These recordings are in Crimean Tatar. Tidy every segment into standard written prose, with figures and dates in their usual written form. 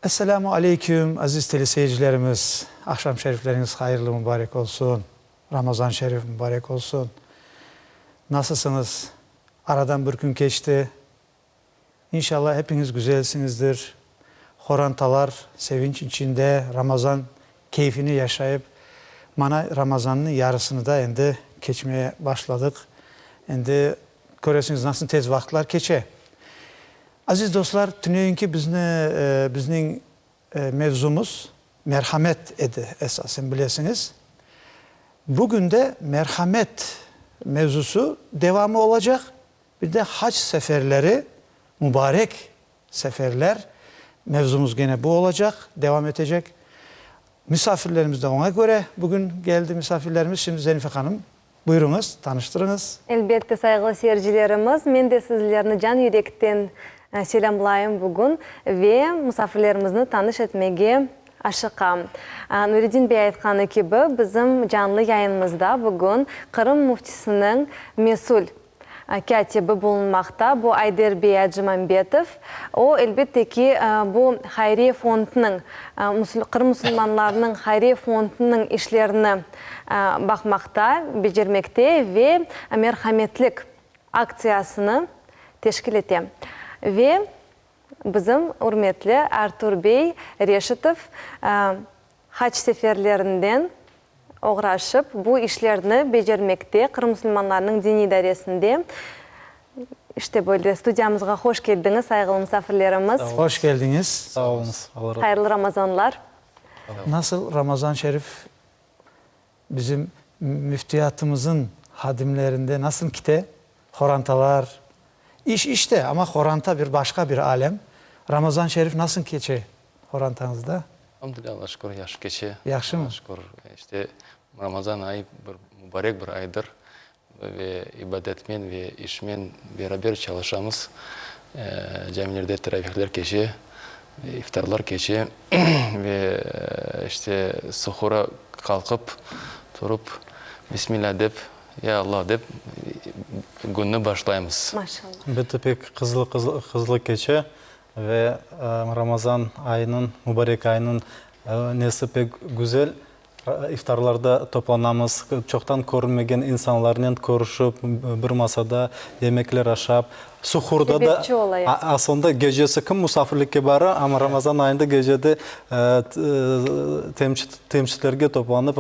Esselamu aleyküm, aziz teleseyircilerimiz! Aqşam şerifleriñiz hayırlı mübarek olsun! Ramazan şerif mübarek olsun! Nasılsıñız? Aradan bir kün keçti. İnşallah epiñiz güzelsiñizdir. Horantalar sevinç içinde Ramazan keyfini yaşayıp, mana Ramazannıñ yarısını da endi keçmeye başladıq. Endi köresiñiz nasıl tez vaqıtlar keçe. Aziz dostlar, tüneyinki bizni, bizniñ mevzumız merhamet edi esasen, bilesiñiz. Bugün de merhamet mevzusı devamı olacaq. Bir de hac seferleri, mübarek seferler, mevzumız gene bu olacaq, devam etecek. Misafirlerimiz de oña köre bugün geldi misafirlerimiz. Şimdi Zenife hanım, buyurıñız, tanıştırıñız. Elbette, sayğılı seyircilerimiz, men de sizlerni can yürekten selâmlayım bugün ve musafirlerimizni tanış etmege aşıqam. Nuredin bey aytqanı kibi, bizim canlı yayınımızda bugün Qırım Müftisiniñ mesül kâtibi bulunmaqta, bu Ayder bey Acimambetov. O, elbette ki, bu hayriye fondunıñ, Qırım musulmanlarınıñ hayriye fondunıñ işlerini baqmaqta, becermekte ve merhametlik aktsiyasını teşkil ete. Ve bizim ürmetli Artur bey Reşitov hac seferlerinden oğraşıp, bu işlerni becermekte, Qırım musulmanlarınıñ diniy idaresinde. İşte, böyle, studiyamızğa hoş keldiñiz, sayğılı musafirlerimiz. Hoş keldiñiz. Sağ oluñız. Allah razı olsun. Hayırlı Ramazanlar. Nasıl Ramazan şerif bizim müftiyatımızın hadimlerinde nasıl kite? Horantalar, iş işte, amma horanta bir başqa bir alem. Ramazan şerif nasıl keçe horantañızda? Alhamdulillah, Allağa şükür, yahşı keçe. Yahşımı? Allağa şükür. İşte, Ramazan ayı bir mübarek bir aydır ve ibadetmen ve işmen beraber çalışamız. Camilerde teravihler keçe, iftarlar keçe ve işte suhura qalqıp, turıp, Bismillah dep, Ya Allah dep, künni başlaymız. Maşallah. Elbette pek qızlı qızlı keçe ve Ramazan ayınıñ, mübarek ayınıñ nesi pek güzel, iftarlarda toplanamız, çoqtan körünmegen insanlarnen körüşip, bir masada yemekler aşap, suhurda da, Sebepçi ola yani. aslında gecesi kim musafirlikke bara, amma Ramazan ayında gecede temçitlerge toplanıp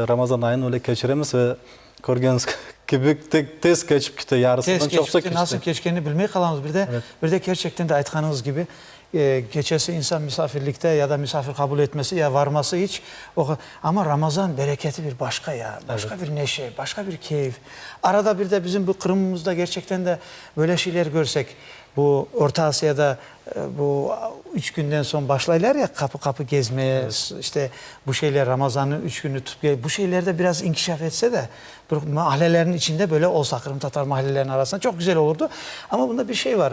Ramazan ayını öyle keçiremiz ve Körgeniñiz kibi, tek tez keçip kete, yarısından Tez çoqsa keçip keçti. Nasıl keçkenini bilmey qalamız. Bir de, bir de kerçekten de aytqanıñız kibi, keçesi insan misafirlikte ya da misafir qabul etmesi, ya varması iç o, amma Ramazan bereketi bir başqa ya, başqa bir neşe, başqa bir keyif. Arada bir de bizim bu Qırımımızda kerçekten de böyle şeyler körsek, bu Orta Asiyada Bu üç künden soñ başlaylar ya qapı-qapı gezmeye, işte bu şeyler Ramazannıñ üç künü tutıp kelip, bu şeyler de biraz inkişaf etse de, bir mahallelerniñ içinde böyle olsa, qırımtatar mahalleleriniñ arasında çoq güzel olurdı. Amma bunda bir şey var,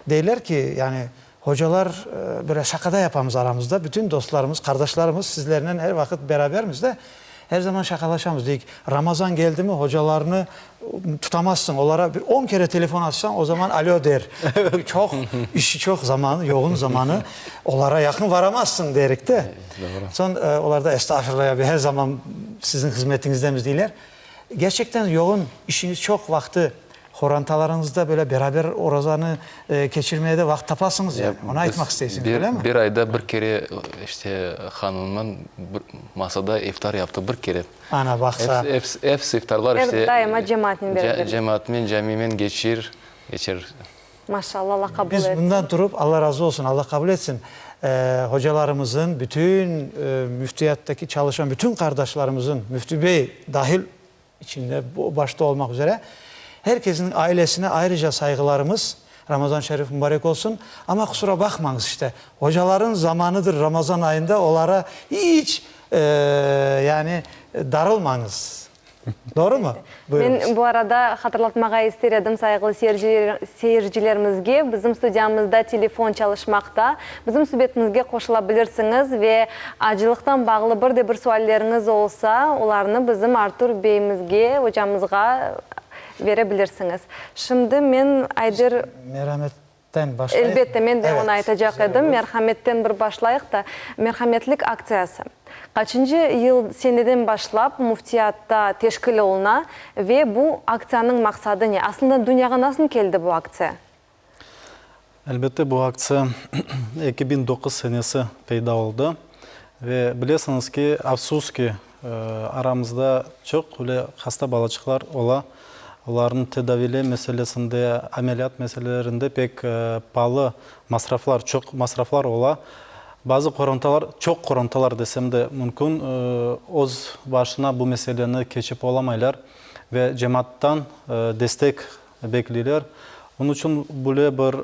deyler ki, yani hocalar böyle şaqa da yapamız aramızda, bütün dostlarımız, qardaşlarımız sizlernen er vaqıt berabermiz de, Her zaman şaqalaşamız, deyik, Ramazan keldimi, hocalarnı tutamazsıñ, olara bir on kere telefon açsañ, o zaman alo der. Çünki çoq, işi çoq zamanı, yoğun zamanı, olara yaqın varamazsıñ derik de. Soñ olar da estağfurullah, ya, her zaman siziñ hızmetiñizdemiz deyler. Gerçekten yoğun işiñiz çoq, vaqtı Qorantalarıñızda böyle beraber orazanı keçirmeye de vaqıt tapasıñız yani, onı aytmaq isteysiñiz, öylemi? Bir ayda bir kere işte hanımman bir masada iftar yaptıq, bir kere. Ana, baqsa. Episi iftarlar işte. Er daima cemaatnen beraber. Cemaatnen, camimen geçir, geçer. Maşallah, Allah qabul etsin. Biz bundan turıp, Allah razı olsun, Allah qabul etsin, hocalarımızın, bütün müftiyattaki çalışan bütün qardaşlarımızın, Müfti bey dahil içinde başta olmaq üzere, her kesniñ ailesine ayrıca sayğılarımız. Ramazan şerif mübarek olsun. Amma qusura baqmañız işte, ocaların zamanıdır Ramazan ayında olara iç, yani darılmañız. Doğrumı? Buyurıñız. Men bu arada hatırlatmağa ister edim sayğılı seyircilerimizge, bizim studiyamızda telefon çalışmaqta. Bizim subetimizge qoşula bilirsiñiz ve acılıqtan bağlı bir de bir sualleriñiz olsa, olarnı bizim Artur beyimizge, ocamızğa bere bilirsiñiz. Şimdi men Ayder. Merametten başlayıqmı? Elbette, men de onı Evet, aytacaq güzel edim. olur. Merhametten bir başlayıq da. Merhametlik aktsiyası qaçıncı yıl, seneden başlap Müftiyatta teşkil oluna ve bu aktsiyanıñ maqsadı ne? Aslında dünyağa nasıl keldi bu aktsiya? Elbette, bu aktsiya 2009 senesi peyda oldı. Ve bilesiñiz ki, afsus ki, aramızda çoq öyle hasta balaçıqlar ola. Olarnıñ tedaviyle meselesinde, ameliyat meselelerinde pek paalı masraflar, çoq masraflar ola. Bazı qorantalar, çoq qorantalar desem de mümkün, öz başına bu meseleni keçip olamaylar ve cemaattan destek bekleyler. Onıñ içün böyle bir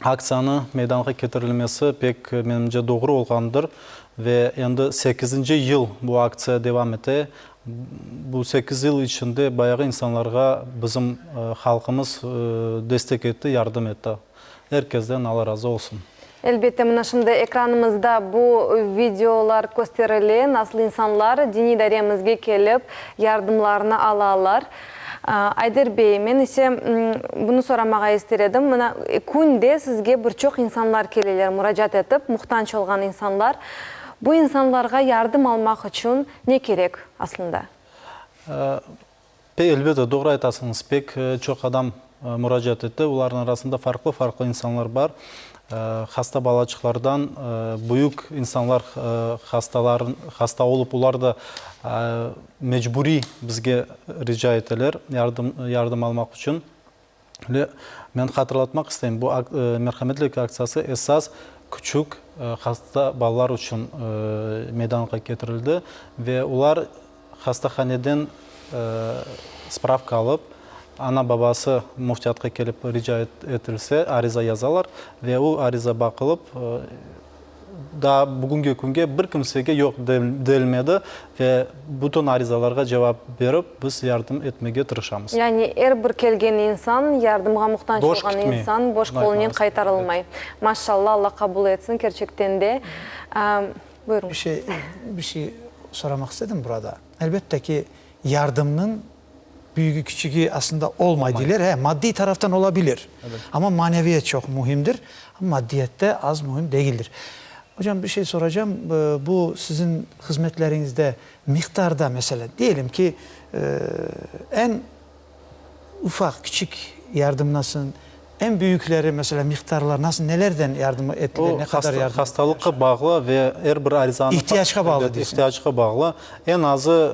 aktsiyanı meydanğa ketirilmesi pek, menimce, doğru olğandır. Ve endi sekizinci yıl bu aktsiya devam ete. Bu sekiz yıl içinde bayağı insanlarğa bizim halqımız destek etti, yardım etti. Er kesden Alla razı olsun. Elbette, mına şimdi ekranımızda bu videolar kösterile, nasıl insanlar diniy idaremizge kelip, yardımlarını alalar. Ayder bey, men ise bunı soramağa ister edim, mına künde sizge bir çoq insanlar keleler muracaat etip, muhtanç olğan insanlar. Bu insanlarğa yardım almaq içün ne kerek aslında? Elbette, doğru aytasıñız, pek çoq adam muracaat etti. Olarnıñ arasında farqlı-farqlı insanlar bar. Hasta balaçıqlardan büyük insanlar hastalar, hasta olıp, olar da mecburiy bizge rica eteler yardım, yardım almaq içün. Ve men hatırlatmaq isteyim, bu merhametlik aktsiyası esas küçük hasta balalar içün meydanğa ketirildi ve olar hastahaneden spravka alıp, ana-babası müftiyatqa kelip rica etilse, ariza yazalar ve o ariza baqılıp, daa bugünge künge bir kimsege yoq denilmedi ve bütün arizalarğa cevap berip, biz yardım etmege tırışamız. Yani er bir kelgen insan, yardımğa muhtac olğan insan boş qolunen qaytarılmay. Maşallah, Allah qabul etsin, kerçekten de. Buyurıñ. Bir şey, bir şey soramaq istedim burada. Elbette ki, yardımnıñ büyügi, küçügi aslında olmay deyler. He, maddiy taraftan olabilir. Amma maneviyet çoq mühimdir. Maddiyet de az mühim degildir. Ocam, bir şey soracağım. Bu siziñ hızmetleriñizde miqdarda, meselen, diyelim ki, eñ Ufaq, kiçik yardım nasıl, eñ büyükleri, meselâ, miqdarlar nasıl, nelerden yardım ettiler, ne qadar yardım ettiler? Hastalıqqa bağlı ve er bir arizanı... İhtiyacqa bağlı deysiñiz. İhtiyacqa bağlı. Eñ azı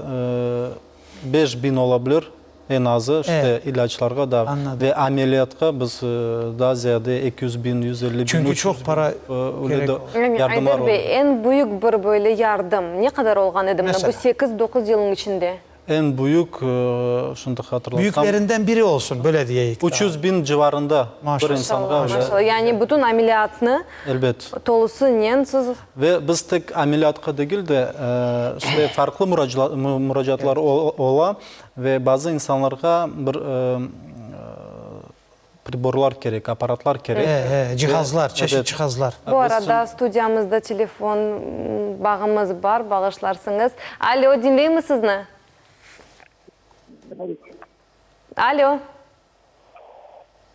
5000 ola bilir, eñ azı, işte, ilâclarğa da ve ameliyatqa biz daa ziyade 200 biñ, 150 biñ, Çünki çoq para kerek ola. Yani, Ayder bey, eñ büyük bir böyle yardım ne qadar olğan edi mına bu sekiz-doquz yılnıñ içinde? Eñ büyük, şimdi hatırlatsam. Büyüklerinden biri olsun, böyle diyeyik. 300 biñ civarında bir insanğa. Maşallah, maşallah. Yani bütün ameliyatnı Elbet. tolusınen siz. Ve biz tek ameliyatqa degil de, işte farqlı muracaatlar ola ve bazı insanlarğa bir Priborlar kerek, apparatlar kerek. E, e, cihazlar, çeşit cihazlar. Bu arada studiyamızda telefon bağımız bar, bağışlarsıñız. Alo, diñleymiz sizni. Alo.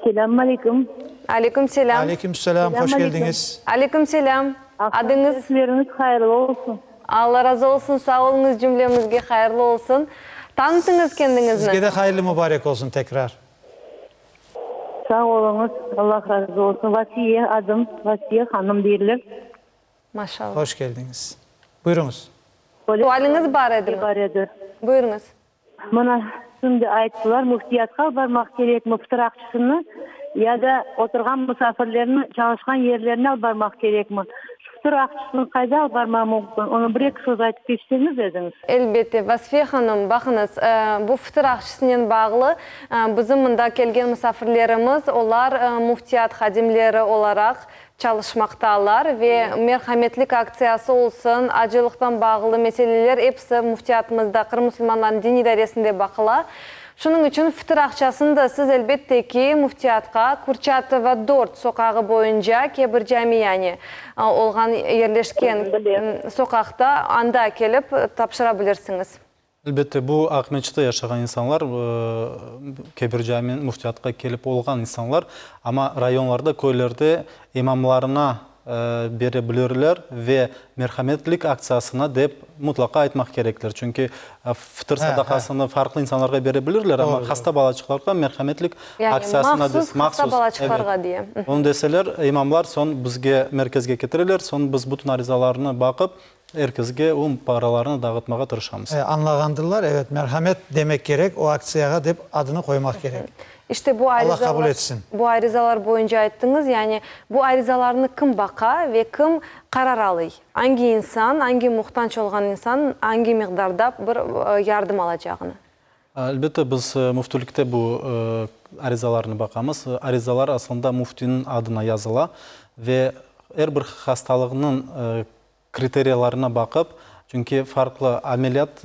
Selâmün aleyküm. Aleyküm selâm. Aleyküm selâm, hoş keldiñiz. Aleyküm selâm. Adıñız? Aqşam şerifleriñiz hayırlı olsun. Alla razı olsun, sağ oluñız, cümlemizge hayırlı olsun. Tanıtıñız kendiñizni. Sizge de hayırlı mübarek olsun tekrar. Sağ oluñız, Allah razı olsun. Vasiye adım, Vasiye hanım deyirler. Maşallah. Hoş keldiñiz. Buyurıñız. Sualiñiz bar edimi? Bar edi. Buyurıñız. Mına, şimdi ayttılar, müftiyatqa barmaq kerekmi fıtıraqçısını ya da oturğan musafirlerni çalışqan yerlerine alıp barmaq kerekmi? Fıtır aqçısını qayda alıp barmaq mümkün? Onı bir-eki söz aytıp keçseñiz ediñiz. Elbette, Vasfiye hanım, baqıñız, bu fıtır aqçısınen bağlı bizim mında kelgen musafirlerimiz, olar müftiyat hadimleri olaraq çalışmaqtalar ve merhametlik aktsiyası olsun, acılıqtan bağlı meseleler episi müftiyatımızda, Qırım musulmanlarınıñ diniy idaresinde baqıla. Şunıñ içün fıtır aqçasını da siz, elbette ki, müftiyatqa, Kurçatova, dört soqağı boyunca, Kebir cami yani olğan yerleşken soqaqta, anda kelip tapşıra bilirsiñiz. Elbette, bu Aqmeçitte yaşağan insanlar, Kebir cami, müftiyatqa kelip olğan insanlar, amma rayonlarda, köylerde imamlarına bere bilirler ve merhametlik aktsiyasına dep mutlaqa aytmaq kerekler. Çünki fıtır sadaqasını farqlı insanlarğa bere bilirler, amma hasta balaçıqlarğa merhametlik aktsiyasına Yani mahsus hasta balaçıqlarğa diye. Onı deseler, imamlar soñ bizge merkezge ketireler, soñ biz bütün arizalarnı baqıp, er kesge o paralarnı dağıtmağa tırışamız. Añlağandırlar, evet, merhamet demek kerek, o aktsiyağa dep adını qoymaq kerek. İşte bu Allah qabul arizalar, etsin. bu arizalar boyunca ayttıñız, yani bu arizalarnı kim baqa ve kim qarar alıy? Angi insan, angi muhtac olğan insan angi miqdarda bir yardım alacağını? Elbette, biz müftülikte bu arizalarnı baqamız. Arizalar aslında müftiniñ adına yazıla ve er bir hastalığınıñ kriteriyalarına baqıp, çünki farqlı ameliyat,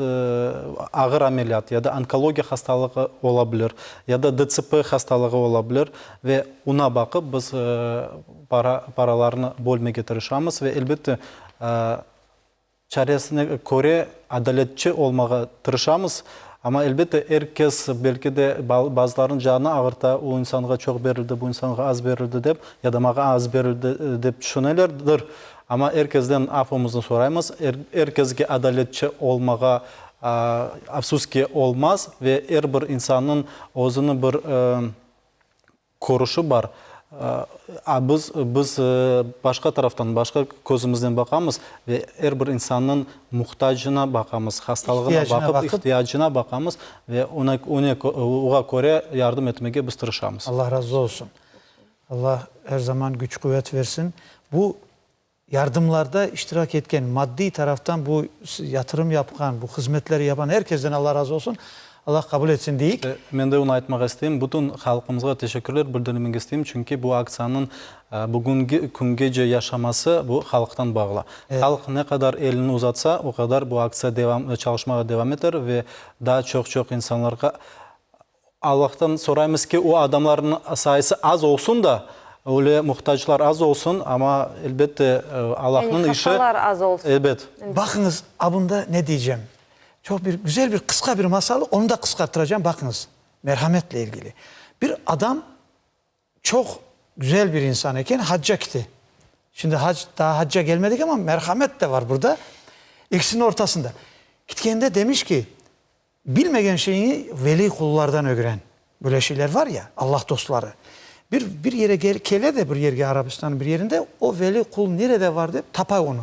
ağır ameliyat ya da onkologiya hastalığı ola bilir, ya da DTSP hastalığı ola bilir ve oña baqıp biz para, paralarnı bölmege tırışamız ve elbette, çaresine köre adaletçi olmağa tırışamız. Amma, elbette, er kes, belki de, bazılarınıñ canı ağırta, o insanğa çoq berildi, bu insanğa az berildi dep, ya da maña az berildi dep tüşünelerdir. Amma er kesden afumıznı soraymız. Er, er kesge adaletçi olmağa, afsus ki, olmaz ve er bir insannıñ özüni bir körüşi bar. A biz, biz başqa taraftan, başqa közümizden baqamız ve er bir insannıñ muhtacına baqamız, hastalığına baqıp, ihtiyacına baqamız ve oña, oña, oğa köre yardım etmege biz tırışamız. Allah razı olsun. Allah er zaman küç-quvet versin. Bu yardımlarda iştirak etken, maddiy taraftan bu yatırım yapqan, bu hızmetleri yapan er kesden Allah razı olsun. Allah qabul etsin deyik. Men de onı aytmağa isteyim, bütün halqımızğa teşekkürler bildirmege isteyim, çünki bu aktsiyanıñ bugüngi küngece yaşaması bu halqtan bağlı. Halq ne qadar elini uzatsa, o qadar bu aktsiya devam, çalışmağa devam eter ve daa çoq-çoq insanlarğa Allahtan soraymız ki, o adamlarnıñ sayısı az olsun da, öyle muhtaclar az olsun, amma, elbette, Allahnıñ Yani işi. hastalar az olsun. Elbet. Baqıñız, a bunda ne deycem. Çoq bir güzel bir qısqa bir masal, onı da qısqarttıracam, baqıñız, merhametle ilgili. Bir adam Çoq güzel bir insan eken, hacca kite. Şimdi hac, daa hacca gelmedik ama merhamet de var burada. İkisinin ortasında. Kitkende demiş ki, bilmegen şeyiñi veliy qullardan ögren. Böyle şeyler var ya, Allah dostları. Bir, bir yere gel, kele de bir yerge, Arabistannıñ bir yerinde, o veliy qul nerede var dep tapa onı.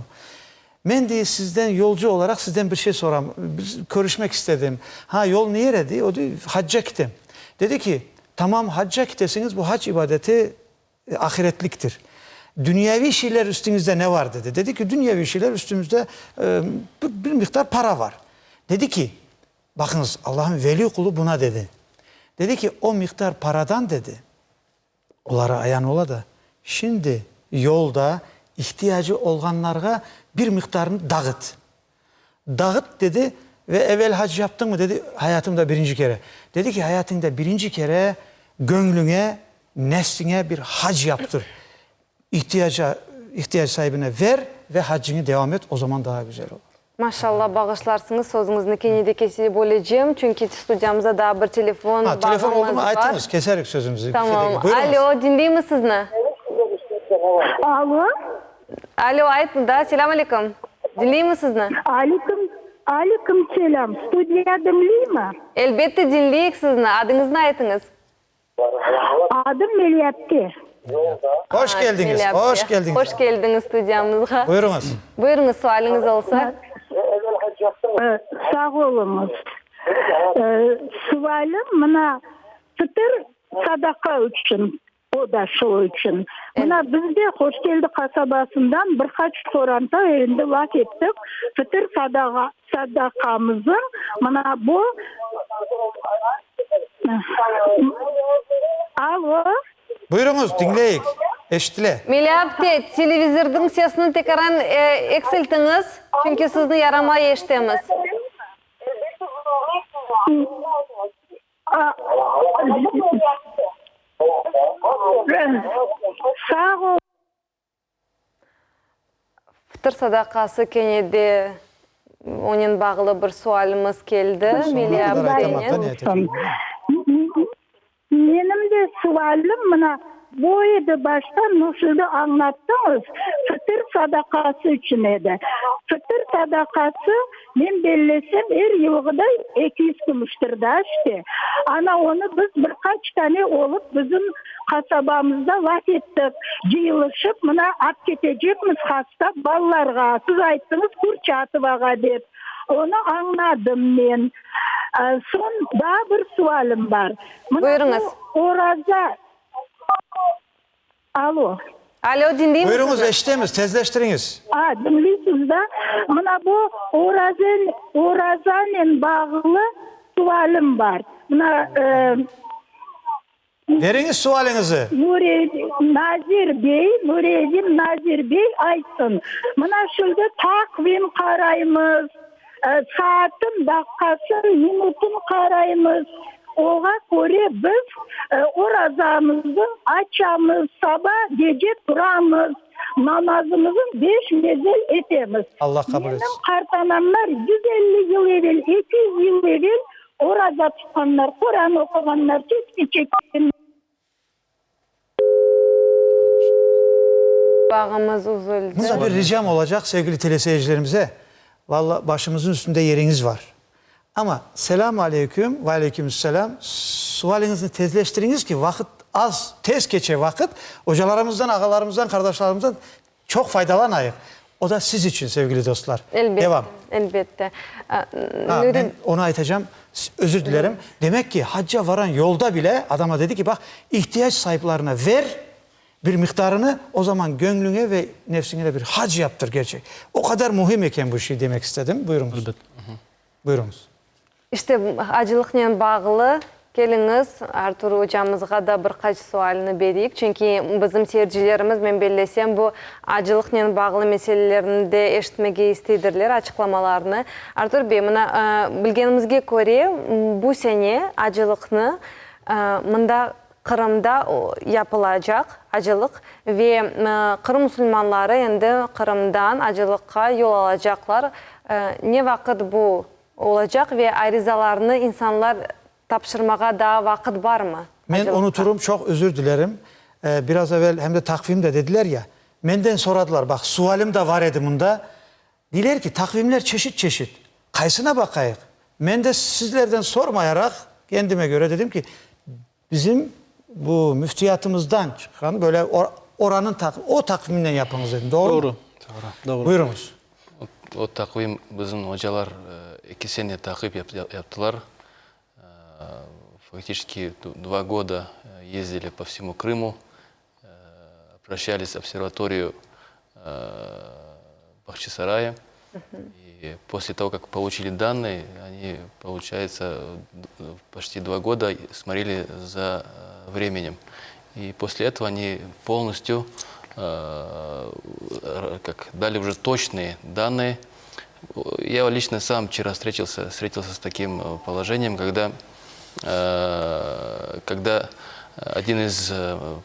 Men, dey, sizden yolcu olaraq sizden bir şey soram, körüşmek istedim. Ha, yol neyere, dey, o dey, hacca kitem. Dedi ki, tamam, hacca kitesiñiz, bu hac ibadeti ahiretliktir. Dünyaviy şeyler üstüñizde ne var, dedi. Dedi ki, dünyaviy şeyler üstümizde bir, bir miqdar para var. Dedi ki, baqıñız, Allahnıñ veliy qulu buna dedi. Dedi ki, o miqdar paradan, dedi, Olara ayan ola da, şimdi yolda ihtiyacı olğanlarğa bir miqdarını dağıt. Dağıt, dedi, ve evel hac yaptıñmı, dedi, hayatımda birinci kere. Dedi ki, hayatıñda birinci kere göñlüñe, nefsiñe bir hac yaptır. İhtiyaca, ihtiyac saibine ver ve haccıñı devam et, o zaman daa güzel olur. Maşallah, bağışlarsıñız, sözüñizni kene de kesip bölecem, çünki studiyamızda daa bir telefon Ha, telefon oldu bağımız mu, bar. aytıñız, keserik sözümizi. Tamam. Buyurıñız. Alo, diñleymiz sizni. Alo. Alo, ayt, da, selâm aleyküm. Diñleymiz sizni. Aleyküm, aleyküm selâm. Studiya diñleymi? Elbette diñleyik sizni. Adıñıznı aytıñız. Adım Meliatte. Hoş keldiñiz, hoş keldiñiz. Hoş keldiñiz studiyamızğa. Buyurıñız. Buyurıñız, sualiñiz olsa. Sağ oluñız. Sualim mına, fıtır sadaqa içün. O da şu içün. Mına biz de Hoşkeldi qasabasından bir qaç qoranta endi laf ettik, fitir sadaqamızın mına bu Alo. Buyurıñız, diñleyik, eşitile. Meliha apte, televizordıñ sesini tekaran eksiltiñiz, çünki sizni yaramay eşitemiz. Sağ ol. Fıtır sadaqası kene de onen bağlı bir sualimiz keldi, Meliha aptenen. Menim de sualim mına bu edi, başta nasıldı añlattıñız, fıtır sadaqası içün edi. Fıtır sadaqası, men bellesem, er yılğıda 200 kümüştir da işte. Ana onı biz bir qaç tane olıp bizim qasabamızda laf ettik, cıyılışıp mına ap ketecekmiz hasta balalarğa, siz ayttıñız Kurçatovağa dep. Onı añladım men. Soñ daa bir sualim bar. Mına Buyurıñız. bu oraza. Alo. Alo, diñleymiz Buyurıñız, sizni. eşitemiz, tezleştiriñiz. A, diñleysiz da. Mına bu orazen, orazanen bağlı sualim bar. Mına, e. Beriñiz sualiñizi. Nazir bey, Nuredin Nazir bey aytsın, mına şimdi taqvim qaraymız, saatın, daqqasın, minutın qaraymız, oğa köre biz orazamıznı açamız, saba, gece turamız, namazımızı beş mezel etemiz. Allah qabul Menim etsin. qartanamlar 150 yıl evel, 200 yıl evel Oraza tutqanlar, Quran oquğanlar, tesbih çekkenler. Bağımız üzüldi. Mında bir ricam olacaq sevgili teleseyircilerimize, valla başımızın üstünde yeriñiz var. Amma selâm aleyküm, ve aleykümüsselâm, sualiñizni tezleştiriñiz ki, vaqıt az, tez keçe vaqıt, ocalarımızdan, ağalarımızdan, qardaşlarımızdan çoq faydalanayıq. O da siz içün, sevgili dostlar. Elbette, Devam. elbette. Ha, Nuri. men onı aytacam, özür dilerim. Demek ki, hacca varan yolda bile adama dedi ki, baq, ihtiyac saiplarına ver bir miqdarını, o zaman göñlüñe ve nefsiñe de bir hac yaptır kerçek. O qadar mühim eken bu şey demek istedim. Buyurıñız. Elbette. Buyurıñız. İşte, acılıqnen bağlı, keliñiz, Artur ocamızğa da bir qaç sualni bereyik, çünki bizim seyircilerimiz, men bellesem, bu acılıqnen bağlı meselelerni de eşitmege isteydirler, açıqlamalarnı. Artur bey, mına, bilgenimizge köre, bu sene acılıqnı mında, Qırımda yapılacaq acılıq ve Qırım musulmanları endi Qırımdan acılıqqa yol alacaqlar. Ne vaqıt bu olacaq ve arizalarnı insanlar tapşırmağa daa vaqıt barmı? Men unuturım, çoq özür dilerim. Biraz evel hem de taqvim de dediler ya, menden soradılar, baq, sualim da var edi mında. Deyler ki, taqvimler çeşit-çeşit, qaysına baqayıq? Men de sizlerden sormayaraq, kendime köre dedim ki, bizim bu müftiyatımızdan çıqqan böyle oranıñ taqvimi, o taqvimnen yapıñız dedim. Doğru mı? Doğru. Doğru. Buyurıñız. O taqvim bizim ocalar eki sene taqip yaptılar. Faktiçeski dva goda yezdili po vsemu Krımu, Обращались в обсерваторию Бахчисарая. И после того, как получили данные, они, получается, почти два года смотрели за временем. И после этого они полностью как дали уже точные данные. Я лично сам вчера встретился, встретился с таким положением, когда, когда один из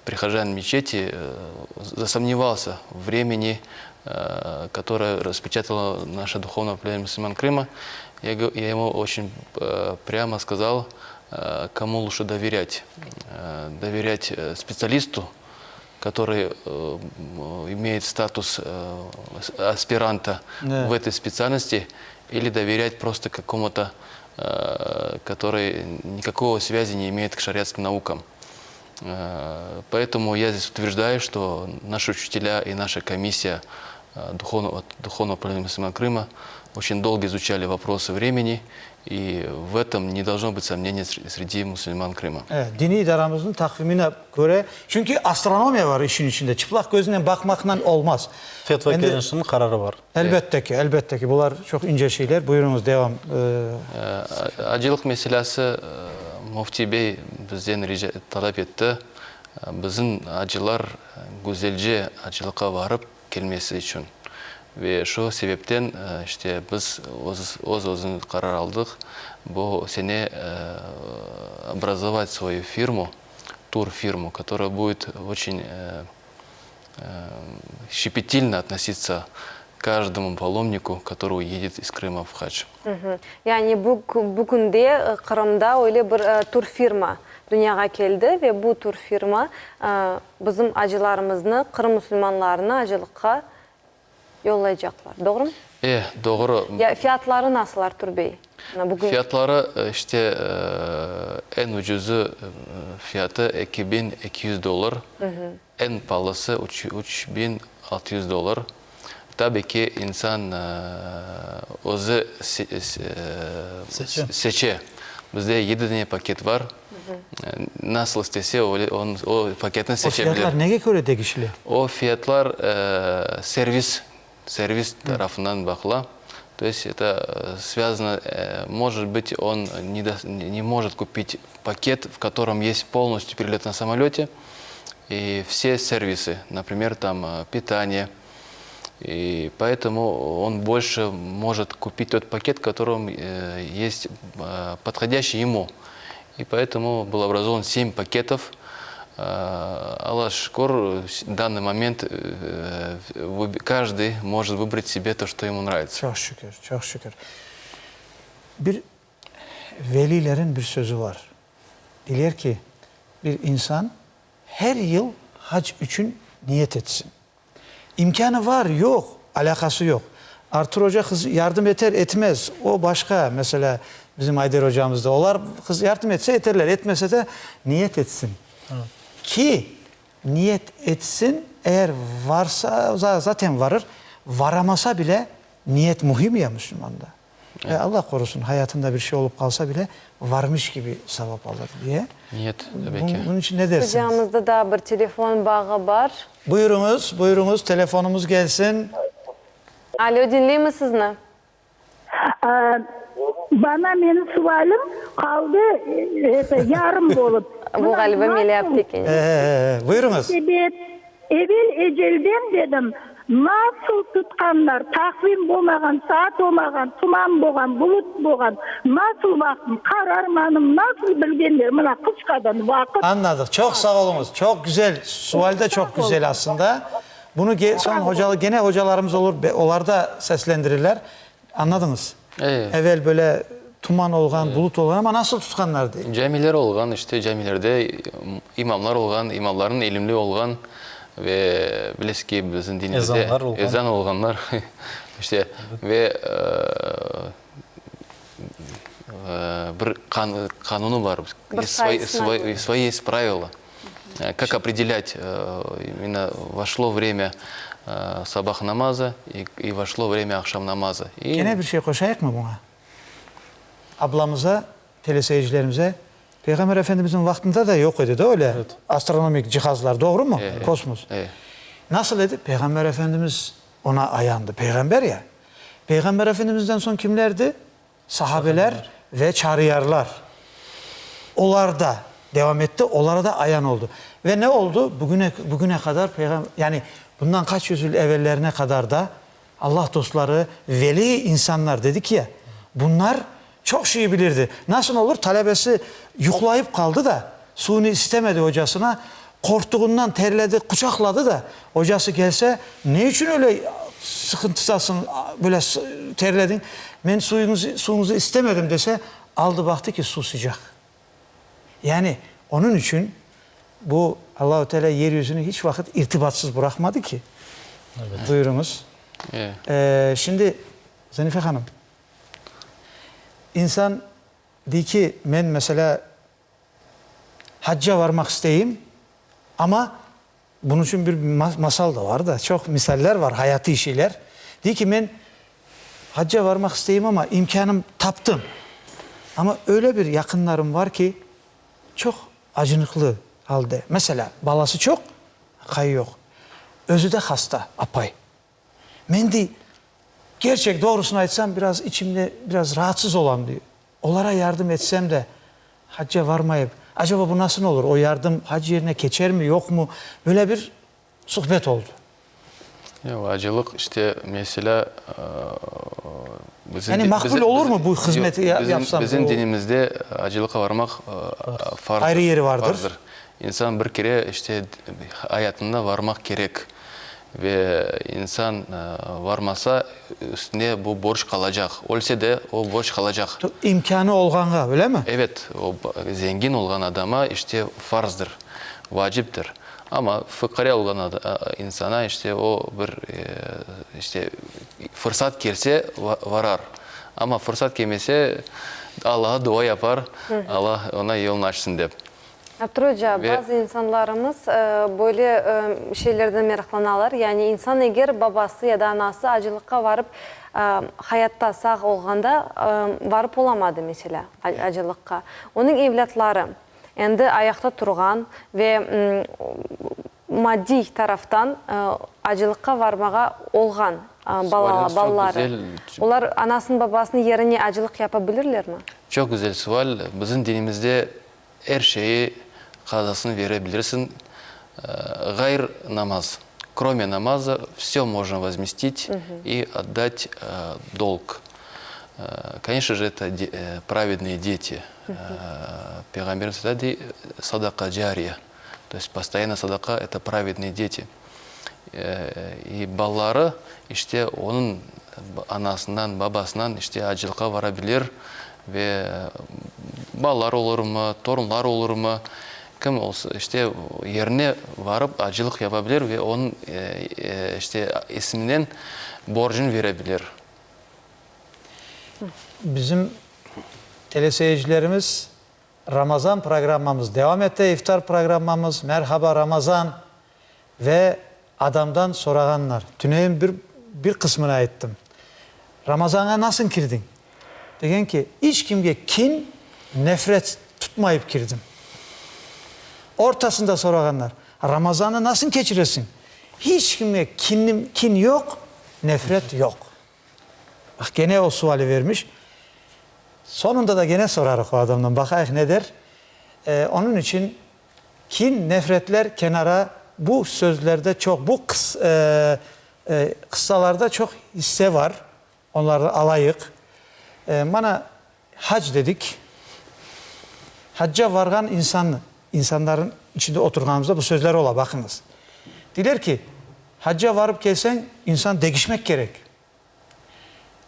прихожан мечети засомневался в времени, которое распечатало наше духовное управление мусульман Крыма. Я, я ему очень прямо сказал, кому лучше доверять. Доверять специалисту, который имеет статус аспиранта Да. в этой специальности, или доверять просто какому-то, который никакого связи не имеет к шариатским наукам. Поэтому я здесь утверждаю, что наши учителя и наша комиссия. Духовного, Духовного управления мусульман Крыма очень долго изучали вопросы времени, и в этом не должно быть сомнений среди мусульман Крыма. Evet, diniy idaramıznıñ taqvimine köre, çünki astronomiya var işin içinde, çıplaq köznen baqmaqla olmaz. Fetva Keñeşiniñ qararı bar. Elbette ki, elbette ki, bular çoq ince şeyler. Buyurıñız, devam. Acılıq meselesi, Müfti bey bizden rica, talap etti, bizim acılar güzelce acılıqqa varıp kelmesi içün. Ve şu sebepten, işte, biz öz-özümiz qarar aldıq, bu sene obrazovat svoyu firmu, turfirmu, kotoraya budet oçen şçepetilno otnositsa k každomu palomniku, kotorıy uedет iz Krıma v hac. Yani bu bugünde Qırımda öyle bir turfirma dünyağa keldi ve bu turfirma bizim acılarımıznı, Qırım musulmanlarını acılıqqa yollaycaqlar. Doğrumı? E, doğru. Ya fiyatları nasıl, Artur bey? Mına bugün. Fiyatları, işte, eñ ucuzı fiyatı 2200 dollar, eñ paalısı 3600 dollar. Tabi ki, insan özü seçe. Bizde yedi dane paket bar. Nasıl istese, öyle o paketni seçe bilir. O fiyatlar nege köre degişile? O fiyatlar servis, servis tarafından baqıla. To est eto svâzano, может быть, on ne может kupit paket, v kotorom est polnostyu perelöt na samolöte i vse servisı, naprimer, tam pitaniye, i poetomu on bolşe может kupit tot paket, v kotorom est podhodâşçiy emu. I poetomu byl obrazovan sem paketov. Alla şükür, danıy moment každıy может vıbrat sebe to, çto emu nravitsâ. Çoq şükür, çoq şükür. Bir veliylerin bir sözü var. Deyler ki, bir insan her yıl hac içün niyet etsin. İmkânı var, yoq, alâqası yoq. Artur oca yardım eter, etmez, o başqa, meselâ, bizim Ayder ocamız da, olar yardım etse, eterler, etmese de, niyet etsin. Ki, niyet etsin, eğer varsa, zaten varır, varamasa bile, niyet mühim ya müslümanda. Ve Allah qorusun, hayatında bir şey olıp qalsa bile, varmış kibi savap alır diye. Niyet, tabii ki. Bunıñ içün ne dersiñiz? Studiyamızda daa bir telefon bağı bar. Buyurıñız, buyurıñız, telefonımız kelsin. Alo, diñleymiz sizni. Bana menim sualim qaldı, eto, yarım bolıp. Bu ğaliba Meliya apte kene. E-e-e, buyurıñız. Ebet, evel ecelden dedim, nasıl tutqanlar, taqvim bolmağan, saat olmağan, tuman bolğan, bulut bolğan, nasıl vaqıt, qararmanım, nasıl bilgenler, mına qısqadan vaqıt. Añladıq. Çoq sağ oluñız. Çoq güzel, sual da çoq güzel aslında. Bunı soñ hocalı, gene hocalarımız olur, olar da seslendirirler. Añladıñız? Evel böyle tuman olğan, bulut olğan, amma nasıl tutqanlar dey. Camiler olğan, işte camilerde imamlar olğan, imamlarnıñ ilimli olğan ve bilesiz ki, bizim dinimizde Ezanlar olğan. Ezan olğanlar, işte ve bir qanunı bar, Bir sayısına köre. Svoyi есть pravila. Kak opredelять, imенно voşlo vremya sabah namazı i voşlo vremya akşam namazı. I. Kene bir şey qoşayıqmı buña? Ablamıza, teleseyircilerimize, Peyğamber Efendimizniñ vaqtında da yoq edi da öyle astronomik cihazlar, doğrumı? Kosmos. Nasıl edi? Peyğamber Efendimiz ona ayandı, peyğamber ya. Peyğamber Efendimizden soñ kimlerdi? Sahabeler ve çarıyarlar. Olar da devam etti, olara da ayan oldı. Ve ne oldı? Bugüne, bugüne qadar Peyğam, yani bundan qaç yüz yıl evellerine qadar da Allah dostları, veli insanlar dedik ya, bunlar çoq şeyi bilirdi. Nasıl olur, talebesi yuqlayıp qaldı da, suvnı istemedi ocasına, qorqtuğından terledi, quçaqladı da, ocası kelse, ne içün öyle sıqıntıdasıñ, böyle terlediñ, men suyuñızı, suvuñızı istemedim dese, aldı baqtı ki, suv sıcaq. Yani, onıñ içün bu Allahu Teala yer yüzüni hiç vaqıt irtibatsız bıraqmadı ki. Buyurıñız. Şimdi, Zanife hanım, insan dey ki, men, meselâ, hacca varmaq isteyim, amma. Bunıñ içün bir masal da var da, çoq misaller var, hayatiy şeyler. Dey ki, men hacca varmaq isteyim, amma imkânım taptım. Amma öyle bir yaqınlarım var ki, çoq acınıqlı alde. Meselâ, balası çoq, aqayı yoq. Özü de hasta, apay. Men, dey, kerçek, doğrusını aytsam, biraz içimde biraz raatsız olam, dey. Olara yardım etsem de, hacca varmayıp, acaba bu nasıl olur, o yardım hac yerine keçermi, yoqmı, böyle bir suhbet oldu. Yoq, acılıq, işte, meselâ, bizim. Yani maqbul olurmı bu hızmeti yapsam? Bizim dinimizde acılıqqa varmaq farzdır. Ayrı yeri vardır. İnsan bir kere, işte, ayatında varmaq kerek. Ve insan varmasa, üstüne bu borc qalacaq. Ölse de, o borc qalacaq. İmkânı olğanğa, öylemi? Evet, o zengin olğan adama, işte, farzdır, vaciptir. Amma fıqare olğan insana, işte, o bir, işte, fırsat kelse, varar. Amma fırsat kelmese, Allağa dua yapar, Alla oña yolun açsın dep. Abdur oca, bazı insanlarımız böyle şeylerden meraqlanalar, yani insan eger babası ya da anası acılıqqa varıp, hayatta sağ olğanda varıp olamadı, meselâ, acılıqqa, onıñ evlâtları endi ayaqta turğan ve maddiy taraftan acılıqqa varmağa olğan balaları, olar anasınıñ-babasınıñ yerine acılıq yapa bilirlermi? Çoq güzel sual. Bizim dinimizde Er şeyi qazasını vere bilirsiñ, ğayr namaz. Krome namaza vse mojno vozmestit i otdat dolg. Koneçno je, eto pravednıye deti. Peyğamberimiz ayta dey, sadaqa cariye, to est postoyanno sadaqa, eto pravednıye deti. I balaları, işte, onıñ anasından, babasından, işte, acılıqqa vara bilir ve balalar olurmı, torunlar olurmı, kim olsa, işte, yerine varıp acılıq yapa bilir ve onıñ, işte, isminen borcun vere bilir. Bizim teleseyircilerimiz Ramazan programmamız devam ete, iftar programmamız, Merhaba Ramazan! Ve adamdan sorağanlar, tünevin bir bir qısmını ayttım, Ramazanğa nasıl kirdiñ? Degen ki, iç kimge kin, nefret tutmayıp kirdim. Ortasında sorağanlar, Ramazannı nasıl keçiresiñ? Hiç kimge kinim, kin yoq, nefret yoq. Baq, kene o suali vermiş. Soñunda da kene sorarıq o adamdan, baqayıq ne der. Onıñ içün Kin, nefretler kenara, bu sözlerde çoq, bu qıssalarda çoq isse var, onlarnı alayıq. Mana, hac dedik. Hacca varğan insannı, insanların içinde oturğanımızda bu sözler ola, baqıñız. Deyler ki, hacca varıp kelseñ, insan degişmek kerek.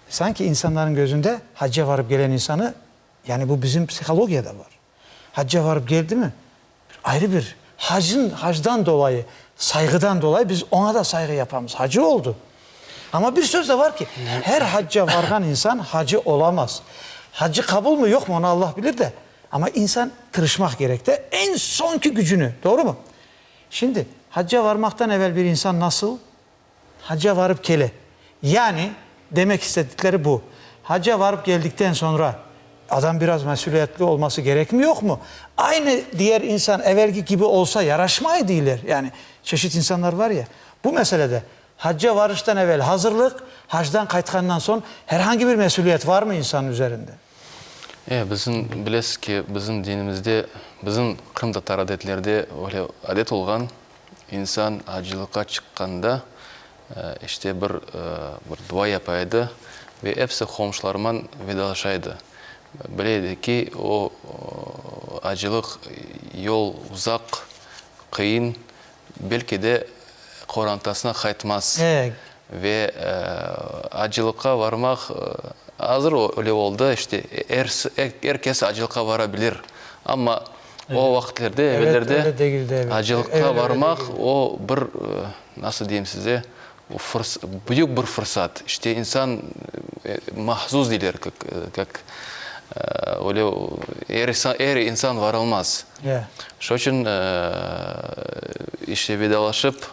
Sanki insanların gözünde hacca varıp gelen insanı, yani bu bizim psihologiyada var. Hacca varıp geldimi, bir ayrı bir hacın, hacdan dolayı, sayğıdan dolayı biz oña da sayğı yapamız. Hacı oldu. Amma bir söz de var ki, her hacca varğan insan hacı olamaz. Hacı qabulmı, yoqmı, onı Allah bilir de, amma insan tırışmaq kerek de, eñ soñki gücüni, doğrumı? Şimdi, hacca varmaqtan evel bir insan nasıl? Hacca varıp kele. Yani, demek istedikleri bu, hacca varıp geldikten soñra adam biraz mesüliyetli olması kerekmi, yoqmı? Aynı diğer insan evelki kibi olsa yaraşmay deyler. Yani, çeşit insanlar var ya. Bu meselede hacca varıştan evel hazırlıq, hacdan qaytqandan soñ herhangi bir mesüliyet varmı insannıñ üzerinde? E, bizim, bilesiz ki, bizim dinimizde, bizim qırımtatar adetlerde öyle adet olğan, İnsan acılıqqa çıqqanda, işte, bir bir dua yapa edi ve episi qomşularman vedalaşa edi. Bile edi ki, o acılıq yol uzaq, qıyın, belki de qorantasına qaytmaz. Ve acılıqqa varmaq, azır öyle oldı, işte, er kes acılıqqa vara bilir, amma O vaqıtlerde, evellerde acılıqqa varmaq, o bir, nasıl deyim size, büyük bir fırsat. İşte, insan mahzuz deyler, kak, öyle er insan varalmaz. Şo içün. işte vedalaşıp,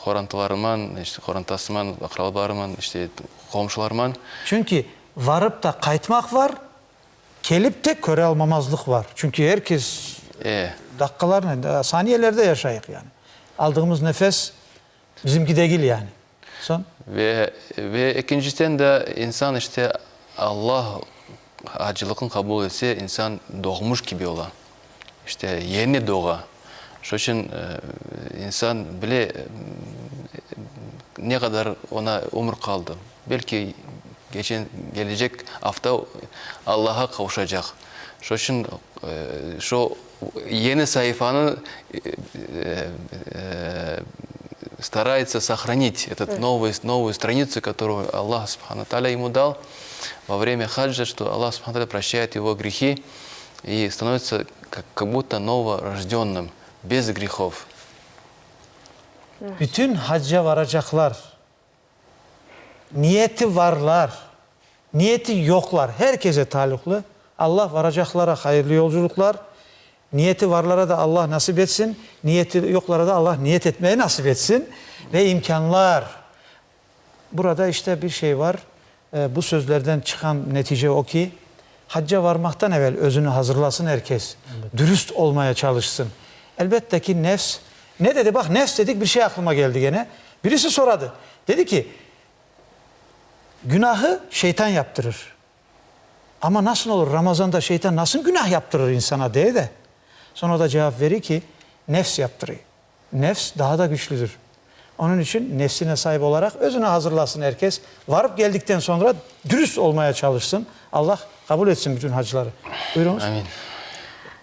qorantalarıman, işte qorantasıman, aqrabalarıman, işte qomşularıman. Çünki varıp da qaytmaq var, kelip te köre almamazlıq var. Çünki er kes daqqalarnen, saniyelerde yaşayıq yani. Aldığımız nefes bizimki degil yani. Soñ? Ve, ve ekinciden de insan işte Alla acılıqın qabul etse, insan doğmuş kibi ola. İşte yeni doğa. Şo içün insan bile ne qadar oña ömür qaldı. Belki keçen, kelecek afta Allağa qavuşacaq. Şo içün şo yeni saifanı starается sохранить этот новый, новую страницу, которую Аллах Субхану Тааля ему дал во время хаджа, что Аллах Субхану Тааля прощает его грехи и становится как, как будто новорожденным, без грехов. Bütün hacca varacaqlar, niyeti varlar, niyeti yoqlar, her kese taaluqlı, Allah varacaqlara hayırlı yolculıqlar, niyeti varlara da Allah nasip etsin, niyeti yoqlara da Allah niyet etmeye nasip etsin ve imkânlar. Burada işte bir şey var, bu sözlerden çıqan netice o ki, hacca varmaqtan evel özüni hazırlasın er kes, dürüst olmaya çalışsın. Elbette ki, nefs, ne dedi, baq, nefs dedik, bir şey aqlıma keldi gene, birisi soradı, dedi ki, günahı şeytan yaptırır. Amma nasıl olur, Ramazanda şeytan nasıl günah yaptırır insana, dey de. Soñ o da cevap vere ki, nefs yaptırıy. Nefs daha da güçlüdür. Onıñ içün nefsine saip olaraq özüni hazırlasın er kes, varıp geldikten soñra dürüst olmaya çalışsın. Allah qabul etsin bütün hacıları. Buyurıñız. Amin.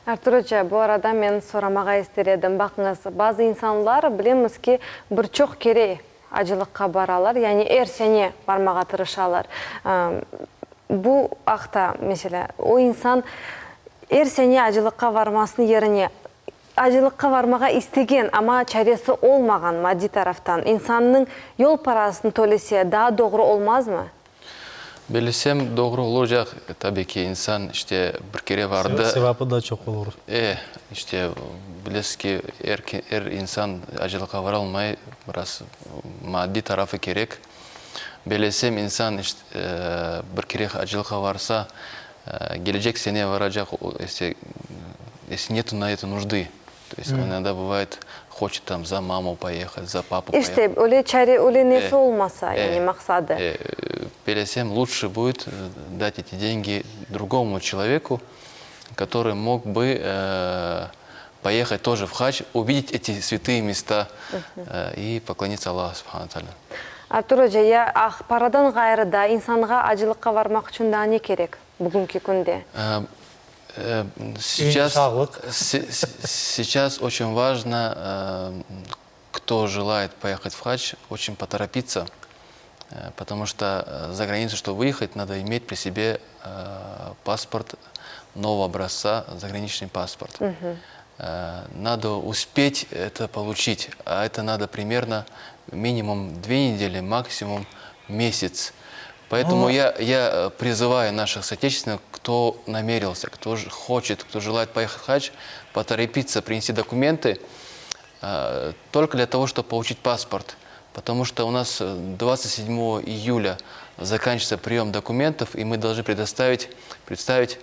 Artur oca, bu arada men soramağa ister edim. Baqıñız, bazı insanlar, bilemiz ki, bir çoq kere acılıqqa baralar, yani er sene barmağa tırışalar. Bu aqta, meselâ, o insan er sene acılıqqa varmasınıñ yerine, Acılıqqa varmağa istegen, amma çaresi olmağan, maddiy taraftan, insannıñ yol parasını tölese, daa doğru olmazmı? Bilsem, doğru olacaq. Tabii ki, insan, işte, bir kere vardı. Sevapı da çoq olur. E, işte, bilesiz ki, er, er insan acılıqqa varalmay, biraz maddiy tarafı kerek. Bilesem, insan, işte, bir kere acılıqqa varsa, Gelecek sene varacaq, если если netu na eto nujdı, to est on inogda bıvayet hoçet tam za mamu poyehat, za papu poyehat. İşte, öyle çare, öyle nesi olmasa, yani maqsadı. Belesem, lutşe budet dat eti dengi drugomu çeloveku, kotorıy mog bı poyehat toje v hac, uvidet eti svetıye mesta i poklonitsa Allahu subhanu taalâ. Artur oca, ya ah, paradan ğayrı da insanğa acılıqqa varmaq içün daa ne kerek bugünki künde? Seyças, sağlıq. Seyças oçün vajno, kto jelает poehat v hac, oçün potoropitsa, potomu çto za granicu, çto vıehat, nado imet pri sebe pasport novogo obraztsa, zagraniçnıy pasport. Nado uspet eto poluçit, a eto nado primerno minimum dve nedeli, maksimum mesяц. Поэтому я, я призываю наших соотечественников, кто намерился, кто хочет, кто желает поехать в хадж, поторопиться, принести документы только для того, чтобы получить паспорт. Потому что у нас 27 июля заканчивается прием документов, и мы должны предоставить, представить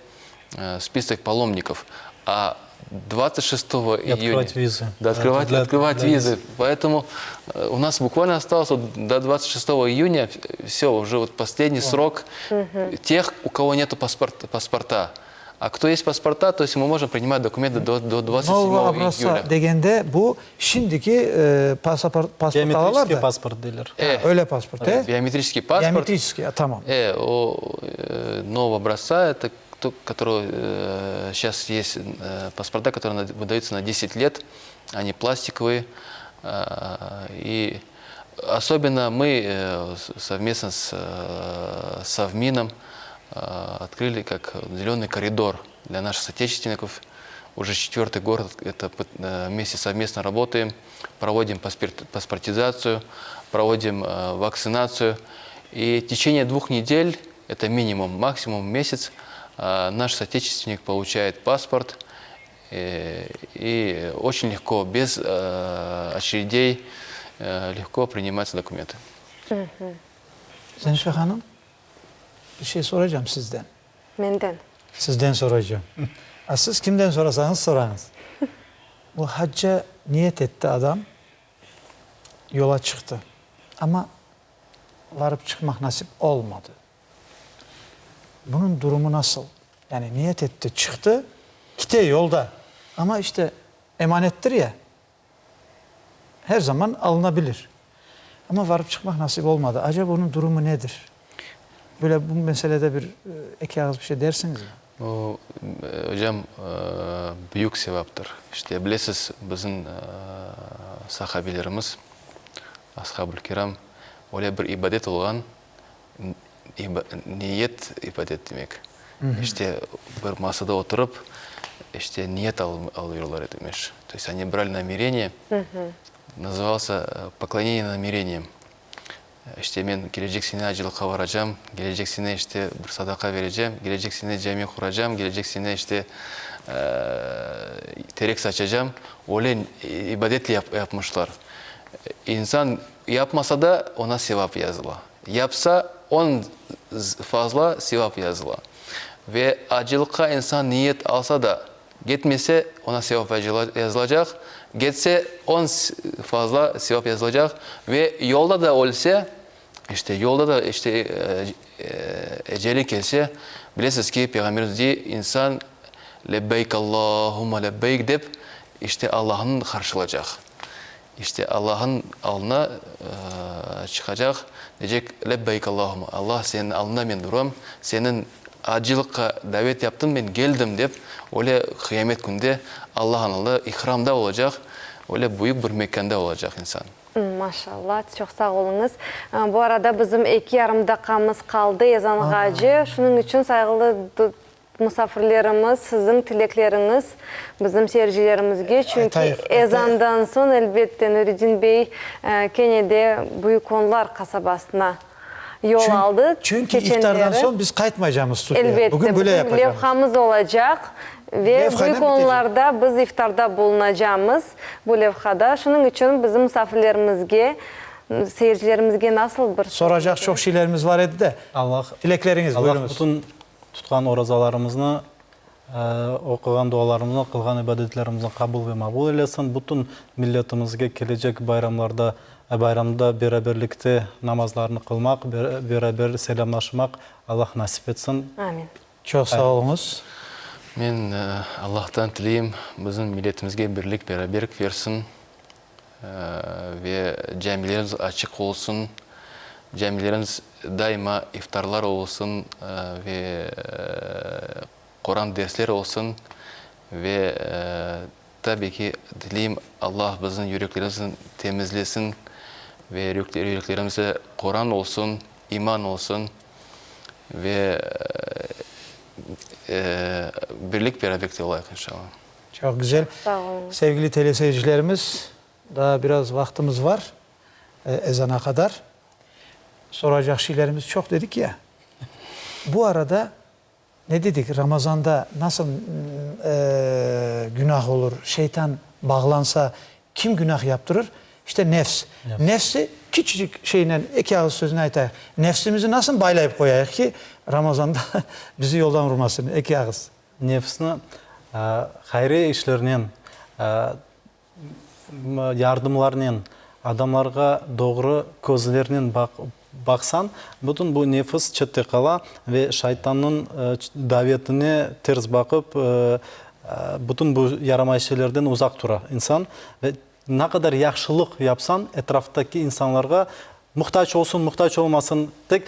список паломников. А 26 И июня... открывать визы. Да, открывать, Для- открывать для визы. виз. Поэтому у нас буквально осталось вот до 26 июня, все, уже вот последний срок тех, у кого нету паспорт, паспорта. А кто есть паспорта, то есть мы можем принимать документы до, до 27 Novo obraztsa июля. degende bu şimdiki e, pasaport, pasport alalar Biometriçeskiy da. pasport deyler. E, Öyle pasport, e? Биометрический паспорт. Biometriçeskiy, tamam. Э, о, э, нового образца, это то, который сейчас есть э, паспорта, которые на- выдаются на 10 лет, они пластиковые. Э, и особенно мы э, с- совместно с э, Совмином э, открыли как зеленый коридор для наших соотечественников. Уже четвертый город, это э, вместе совместно работаем, проводим паспорт- паспортизацию, проводим э, вакцинацию. И в течение двух недель, это минимум, максимум месяц, э, наш соотечественник получает паспорт. И очень легко, без очередей, легко принимаются документы. Zenife hanım, bir şey soracağım sizden. Menden. Sizden soracağım. A siz kimden sorasañız, sorañız. Bu hacca niyet etti adam, yola çıqtı. Amma varıp çıqmaq nasip olmadı. Bunıñ durumu nasıl? Yani niyet etti, çıqtı, kite yolda. Amma işte emanettir ya, her zaman alınabilir. Amma varıp çıqmaq nasip olmadı. Acaba onıñ durumu nedir? Böyle bu meselede bir eki ağız bir şey dersiñizmi? O, ocam, büyük sevaptır. İşte, bilesiz, bizim sahabelerimiz, ashabül kiram, öyle bir ibadet olğan, niyet ibadet demek. İşte, bir masada oturıp, işte, niyet alıyorlar emiş. To есть, oni brali namereniye, nazıvalsa pokloneniye namereniям. İşte, men kelecek sene acılıqqa baracam, kelecek sene, işte, bir sadaqa berecem, kelecek sene cami quracam, kelecek sene, işte, terek saçacam. Öyle ibadetle yapmışlar. İnsan yapmasa da, oña sevap yazıla. Yapsa, on fazla sevap yazıla. Ve acılıqqa insan niyet alsa da, Ketmese, oña sevap yazılacaq, ketse, on fazla sevap yazılacaq ve yolda da ölse, işte, yolda da, işte, eceli kelse, bilesiz ki, Peyğamberimiz dey, insan Lebbeyk Allahumma lebbeyk dep, işte, Allahnı qarşılacaq. İşte, Allahnıñ aldına çıqacaq, deycek, Lebbeyk Allahumma, Allah, Seniñ aldıñda men duram, Seniñ acılıqqa davet yaptıñ, men keldim, dep, öyle qıyamet künde Allahnıñ aldında ihramda olacaq, öyle büyük bir mekanda olacaq insan. Maşallah, çoq sağ oluñız. Bu arada bizim eki yarım daqqamız qaldı ezanğace, şunıñ içün, sayğılı Musafirlerimiz, siziñ tilekleriñiz bizim seyircilerimizge, çünki ezandan soñ, elbette, Nuridin bey kene de Büyük Onlar qasabasına yol aldı. Çünki iftardan soñ biz qaytmaycamız studiyağa. Elbette, Bugün böyle bizim yapacamız. levhamız olacaq ve Büyük Onlarda biz iftarda bulunacamız bu levhada. Şunıñ içün bizim musafirlerimizge, seyircilerimizge nasıl bir. Soracaq çoq şeylerimiz var edi de. Allah Tilekleriñiz, Allah buyurıñız. bütün Tutqan orazalarımıznı, oquğan dualarımıznı, qılğan ibadetlerimizni qabul ve maqbul eylesin. Bütün milletimizge kelecek bayramlarda, bayramda beraberlikte namazlarnı qılmaq, beraber selâmlaşmaq Allah nasip etsin. Amin. Çoq sağ oluñız. Men Allahtan tileyim, bizim milletimizge birlik, beraberlik versin. Ve camilerimiz açıq olsun, camilerimiz daima iftarlar olsun ve Quran dersler olsun. Ve tabi ki, tileyim, Allah bizim yüreklerimizni temizlesin ve yüreklerimizde Quran olsun, iman olsun ve birlik-beraberlikte olayıq, inşallah. Çoq güzel. Sağ oluñız. Sevgili teleseyircilerimiz, daa biraz vaqtımız var ezana qadar. Soracaq şeylerimiz çoq dedik ya. Bu arada ne dedik, Ramazanda nasıl günah olur, şeytan bağlansa kim günah yaptırır? İşte nefs. Nefsi kiçicik şeynen, eki ağız söznen aytayıq. Nefsimizi nasıl baylayıp qoyayıq ki, Ramazanda bizi yoldan urmasın? Eki ağız. Nefsni hayriye işlernen, yardımlarnen, adamlarğa doğru közlernen baqsañ, bütün bu nefis çette qala ve şaytannıñ davetine ters baqıp, bütün bu yaramay şeylerden uzaq tura insan. Ve Ne qadar yahşılıq yapsañ, etraftaki insanlarğa, muhtac olsun, muhtac olmasın, tek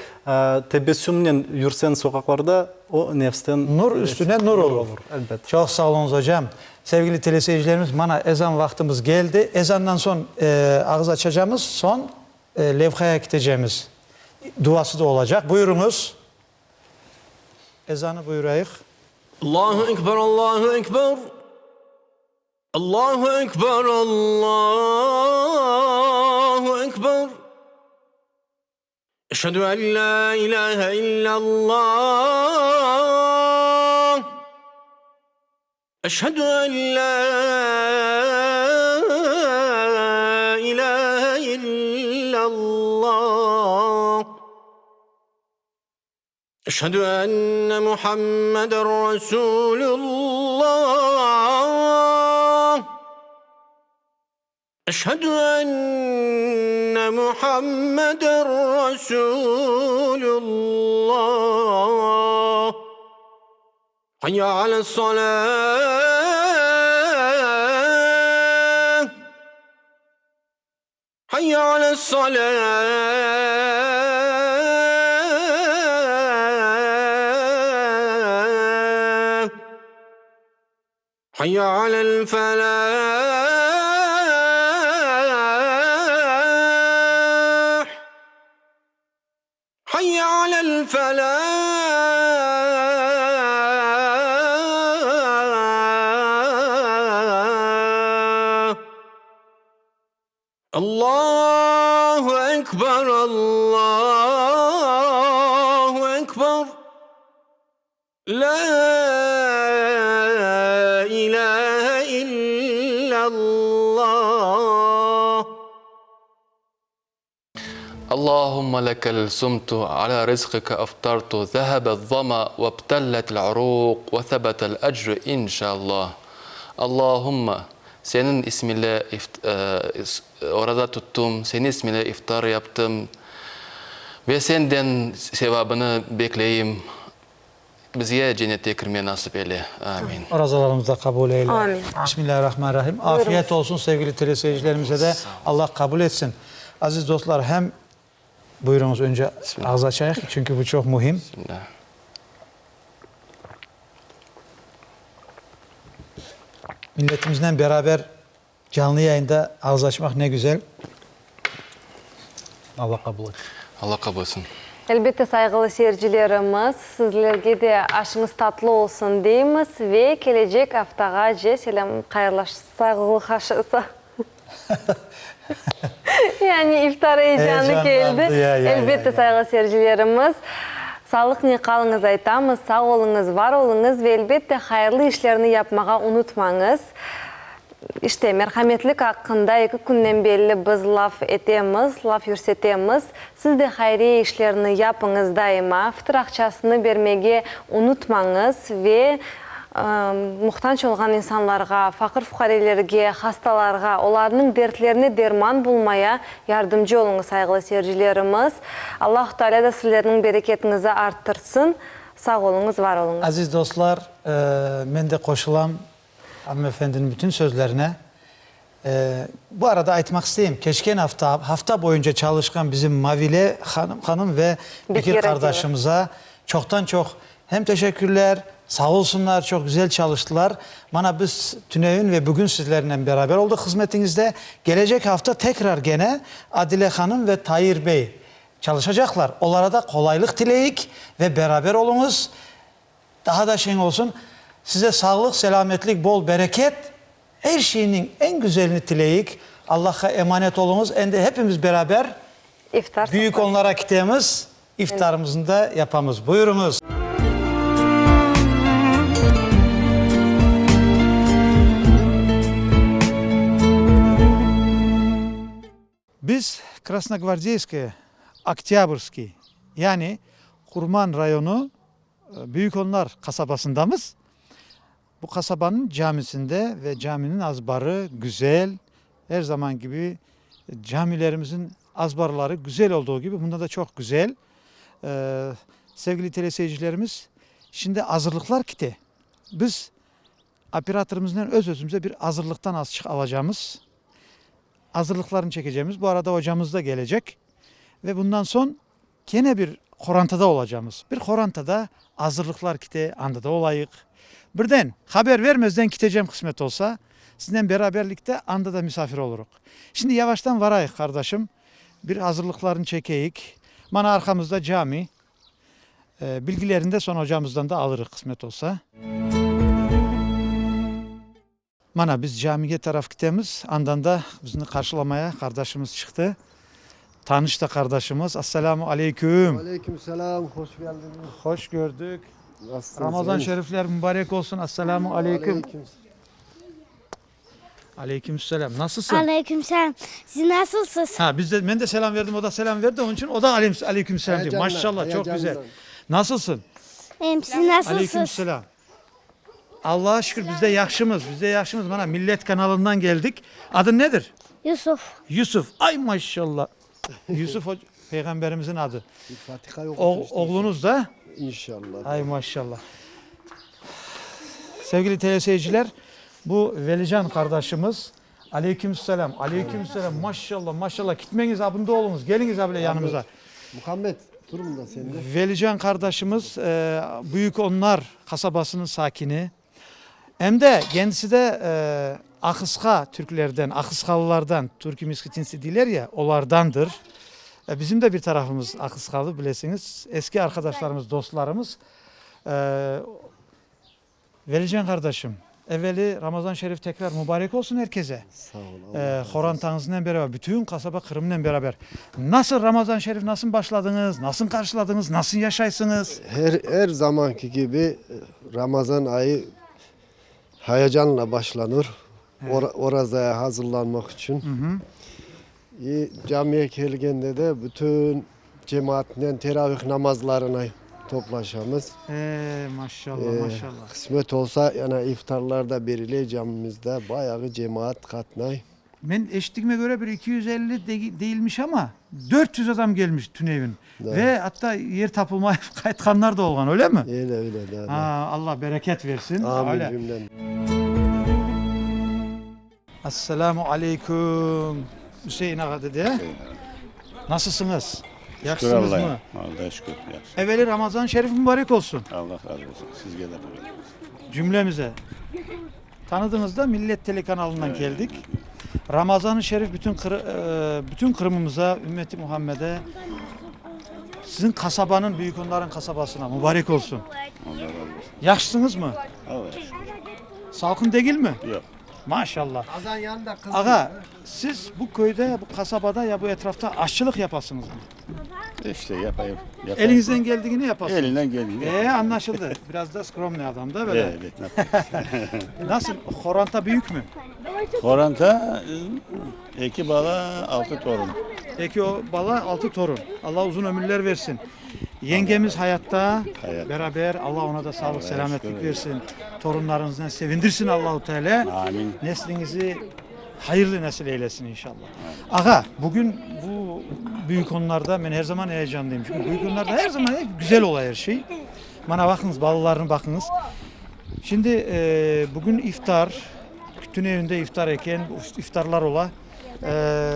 tebessümnen yürseñ soqaqlarda, o nefsten Nur üstüne nur olur. Elbet. Çoq sağ oluñız, ocam. Sevgili teleseyircilerimiz, mana ezan vaqtımız geldi. Ezandan soñ ağız açacamız, soñ levhaya kitecemiz. Duası da olacaq. Buyurıñız. Ezanı buyurayıq. Allahu ekber, Allahu ekber. Allahu ekber, Allahu ekber. Eşhedü en la ilahe illallah. Eşhedü en la ilahe illallah. Eşhedü enne Muhammeden Resulullah. Eşhedü enne Muhammeden Resulullah. Hayya ales-salah. Hayya ales-salah. Hayya alel-felah. Hayya alel-felah. Allahu ekber, Allahu ekber. Lâ ilâhe illallah. Allahumma lekel sumtu, ala rizqike aftartu, zehebe zama ve btelletil uruq ve sebetel ecru inşallah. Allahumma, Seniñ ismiñle oraza tuttum, Seniñ ismiñle iftar yaptım ve Senden sevabını bekleyim. Bizge cennette kirme nasip eyle. Amin. Orazalarımızı da qabul eyle. Amin. Bismillahirrahmanirrahim. Afiyet olsun sevgili teleseyircilerimize de. Allah qabul etsin. Aziz dostlar, hem buyurıñız önce ağız açayıq, çünki bu çoq mühim. Bismillah. Milletimiznen beraber canlı yayında ağız açmaq ne güzel. Allah qabul etsin. Allah qabul etsin. Elbette, sayğılı seyircilerimiz, sizlerge de aşıñız tatlı olsun deymiz ve kelecek aftağace selâm hayırlaş sayğılı Yani iftar eyecanı keldi. Elbette, sayğılı seyircilerimiz, sağlıqnen qalıñız aytamız, sağ oluñız, var oluñız ve elbette hayırlı işlerni yapmağa unutmañız. İşte, merhametlik aqqında eki künden belli biz laf etemiz, laf yürsetemiz. Siz de hayriye işlerini yapıñız daima, fıtır aqçasını bermege unutmañız ve muhtac olğan insanlarğa, faqır-fuqarelerge, hastalarğa, olarnıñ dertlerine derman bulmaya yardımcı oluñız, sayğılı seyircilerimiz. Allahu Teala da sizlerniñ bereketiñizi arttırsın. Sağ oluñız, var oluñız. Aziz dostlar, men de qoşulam Hanımefendiniñ bütün sözlerine. Bu arada aytmaq isteyim, keçken afta, hafta boyunca çalışqan bizim Mavile hanım ve Bekir qardaşımıza çoqtan-çoq hem teşekkürler, sağ olsunlar, çoq güzel çalıştılar. Mana biz tünevin ve bugün sizlernen beraber oldıq hızmetiñizde. Gelecek hafta tekrar gene Adile hanım ve Tair bey çalışacaqlar. Olara da qolaylıq tileyik ve beraber oluñız. Daha da şeñ olsun. Size sağlıq, selâmetlik, bol bereket, er şeyniñ eñ güzelini tileyik. Allahqa emanet oluñız. Endi hepimiz beraber İftar Büyük sofrası. Onlara kitemiz, iftarımıznı da yapamız. Buyurıñız. Biz Krasnogvardeyskoye, Oktâbrskiy, yani Qurman rayonı Büyük Onlar qasabasındamız. Bu qasabanıñ camisinde ve caminiñ azbarı güzel, er zaman kibi camilerimizin azbarları güzel olduğu kibi bunda da çoq güzel. Sevgili teleseyircilerimiz, şimdi azırlıqlar kite. Biz operatorımıznen öz-özümüze bir azırlıqtan azçıq alacamız. Azırlıqlarını çekecemiz. Bu arada ocamız da gelecek. Ve bundan soñ kene bir qorantada olacamız. Bir qorantada azırlıqlar kite, anda da olayıq. Birden, haber vermezden kitecem qısmet olsa, siznen beraberlikte anda da misafir olurıq. Şimdi yavaştan varayıq, qardaşım, bir azırlıqlarını çekeyik. Mana arqamızda cami. Bilgilerini de soñ ocamızdan da alırıq, qısmet olsa. Mana, biz camige taraf kitemiz, andan da bizni qarşılamaya qardaşımız çıqtı. Tanış da qardaşımız. Assalâmu aleyküm! Aleyküm selâm, hoş keldiñiz. Hoş gördük. Nasılsınız? Ramazan İyimisiz? şerifler mübarek olsun. Assalamu aleyküm. Aleyküm selam. Nasılsın? Aleyküm selam. Siz nasılsız? Ha biz de men de selam verdim, o da selam verdi. Onun için o da aleyküm, aleyküm selam diyor. Heyecanla, Maşallah çok güzel. heyecandan. Nasılsın? İyiyim. Siz nasılsınız? Aleyküm selam. Allah'a şükür biz de yakşımız. Biz de yakşımız. Bana Millet kanalından geldik. Adın nedir? Yusuf. Yusuf. Ay maşallah. Yusuf hoca, peygamberimizin adı. Bir Fatiha O, okusun işte. oğlunuz da İnşallah. Ay maşallah. Sevgili teleseyirciler, bu Velican kardeşimiz. Aleykümselam, aleykümselam. Maşallah, maşallah. Gitmeniz abinde olunuz. Geliniz abile yanımıza. Muhammed durumda sen de. Velican kardeşimiz e, Büyük Onlar kasabasının sakini. Hem de kendisi de e, Akıska Türklerden, Akıskalılardan, Türk-ü Miskitinsi diler ya, onlardandır. E, bizim de bir tarafımız Akıskalı bilesiniz. Eski arkadaşlarımız, dostlarımız. E, Velican kardeşim, evveli Ramazan Şerif tekrar mübarek olsun herkese. Sağ ol. Allah E, razı olsun. Horantanızla beraber, bütün kasaba Kırım'la beraber. Nasıl Ramazan Şerif, nasıl başladınız, nasıl karşıladınız, nasıl yaşaysınız? Her, her zamanki gibi e, Ramazan ayı heyecanla başlanır. Or- orazaya hazırlanmak için. İyi, camiye gelgende de bütün cemaatle teravih namazlarına toplaşamız. Ee, maşallah Ee, maşallah. Kısmet olsa yani iftarlarda berile camimizde bayağı cemaat katnay. Ben eşitliğime göre bir 250 de- değilmiş ama 400 adam gelmiş tünevin. Evet. Ve hatta yer tapılmaya kayıtkanlar da olan öyle mi? Öyle öyle. de. Ha, Allah bereket versin. Amin Öyle. cümlem. Esselamu aleyküm. Hüseyin Ağa dede. Nasılsınız? Şükür Yaxşısınız Allah'a. mı? Allah'a şükür. Yaxşı. Evveli Ramazan Şerif mübarek olsun Allah razı olsun. Sizge de mübarek olsun. cümlemize. Tanıdığınızda Millet Telekanalından geldik. Ramazan-ı Şerif bütün Kır- e, bütün Kırım'ımıza, ümmeti Muhammed'e, sizin kasabanın, büyük onların kasabasına mübarek olsun. Allah razı olsun. Yaxşısınız mı? Allah'a şükür. Salkın değil mi? Yok. Maşallah. Azan yanında kız. Aga siz bu köyde, bu kasabada ya bu etrafta aşçılık yapasınız mı? İşte yapayım. yapayım. Elinizden geldiğini yapasınız. Elinden geldiğini. Ee anlaşıldı. Biraz da skromli adam da böyle. Evet, ne yapayım. Nasıl? Horanta büyük mü? Koranta e, iki bala, altı torun. Peki o bala altı torun. Allah uzun ömürler versin. Yengemiz hayatta Hayatta. beraber Allah ona da sağlık Allah'a selametlik şükür. versin. Torunlarınızdan sevindirsin Allahu Teala. Amin. Neslinizi hayırlı nesil eylesin inşallah. Aga bugün bu büyük onlarda ben her zaman heyecanlıyım. Çünkü büyük onlarda her zaman hep güzel olay her şey. Bana bakınız ballarına bakınız. Şimdi e, bugün iftar, bütün evinde iftar eken, iftarlar ola. E,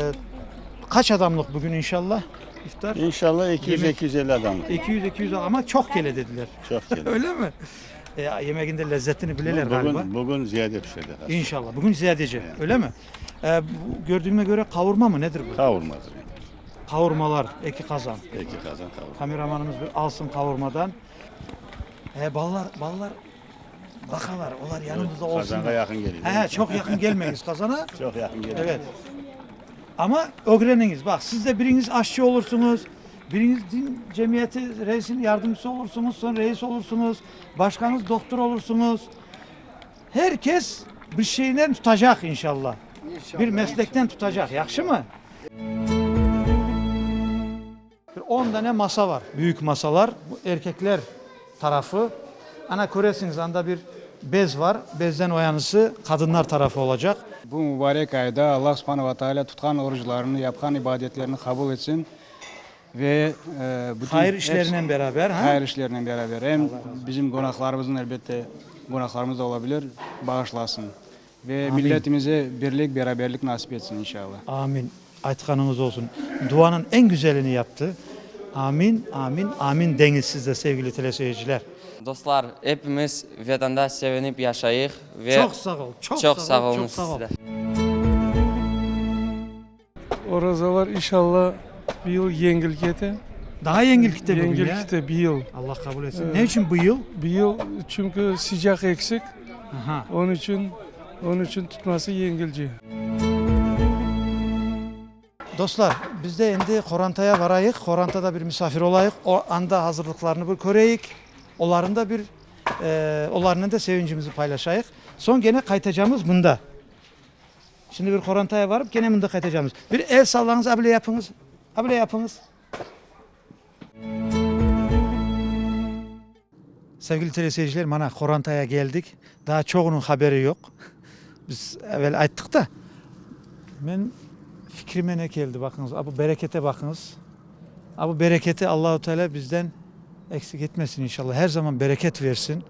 kaç adamlık bugün inşallah iftar? İnşallah 200-250 adam. 200 200 ama çok gele dediler. Çok gelir. Öyle mi? E, yemeğin de lezzetini bilirler galiba. Bugün, bugün ziyade pişirdik. aslında. İnşallah. Bugün ziyadece. Öyle mi? Ee, bu gördüğüme göre kavurma mı nedir bu? Kavurmadır. Kavurmalar, eki kazan. İki kazan kavurma. Kameramanımız bir alsın kavurmadan. E, ballar, ballar bakalar. Onlar yanımızda olsun. Kazana yakın geliyor. He, he, çok yakın gelmeyiz kazana. Çok yakın geliyor. Evet. Ama öğreniniz. Bak siz de biriniz aşçı olursunuz. Biriniz din cemiyeti reisinin yardımcısı olursunuz. Sonra reis olursunuz. Başkanınız doktor olursunuz. Herkes bir şeyden tutacak inşallah. Bir meslekten tutacak. Yakşı mı? Bir 10 tane masa var. Büyük masalar. Bu erkekler tarafı. Ana köresiniz anda bir bez var. Bezden o yanısı kadınlar tarafı olacak. Bu mübarek ayda Allah Subhanahu ve Teala tutkan oruçlarını, yapkan ibadetlerini kabul etsin ve e, bütün Hayır işleriyle beraber ha? hayır işleriyle beraber hem bizim günahlarımızın elbette günahlarımız da olabilir bağışlasın ve Amin. milletimize birlik beraberlik nasip etsin inşallah. Amin. Aytkanınız olsun. Duanın en güzelini yaptı. Amin, amin, amin deniz siz de sevgili teleseyirciler. Dostlar, hepimiz vatanda sevinip yaşayıq ve Çok sağ ol, çok, çok sağ sağ ol, olun çok sağ ol. sizə. Orazalar inşallah bir yıl yengil kete. Daha yengil kite bugün Yengil ya. kite bir yıl. Allah kabul etsin. Ne için bu yıl? Bir yıl çünkü sıcak eksik. Aha. Onun için onun için tutması yengilci. Dostlar biz de endi Horantaya varayıq. Horantada bir misafir olayıq. O anda hazırlıklarını bir köreyik. Olarnı da bir, olarnen de sevincimizi paylaşayıq. Soñ kene qaytacamız mında. Şimdi bir qorantaya barıp, kene mında qaytacamız. Bir el sallañız, a bile yapıñız, a bile yapıñız. Sevgili teleseyirciler, mana qorantaya keldik. Daa çoğunıñ haberi yoq. Biz evel ayttıq da. Men fikrime ne keldi, baqıñız, a bu berekete baqıñız. A bu bereketi Allahu Teala bizden eksik etmesin inşallah. Her zaman bereket versin.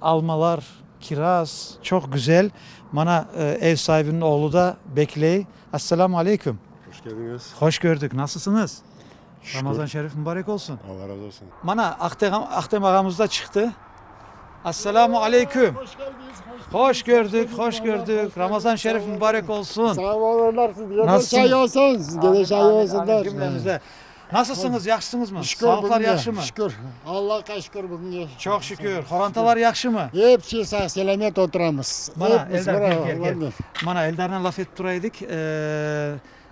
Almalar, kiraz çoq güzel. Mana ev saibiniñ oğlu da bekley. Assalamu aleyküm. Hoş keldiñiz. Hoş gördük. Nasılsıñız? Şükür. Ramazan şerif mübarek olsun. Allah razı olsun. Mana Ahtem ağamız da çıqtı. Assalamu aleyküm. Hoş geldiñiz. Hoş gördük, hoş gördük. Ramazan şerif mübarek olsun. Sağ olunlar. Sizge de şay olsun. Sizge de şay olsunlar. Cümlemize. Nasılsıñız, yahşısıñızmı? Şükür Sağlıqlar bugünge, yahşımı? Şükür. Allahqa şükür bugünge. Çoq şükür. Qorantalar yahşımı? Hepsi sağ selamet oturamız. Mana, Hepimiz Eldar, bravo, gel, gel, gel. Mana, Eldarnen laf etip tura edik.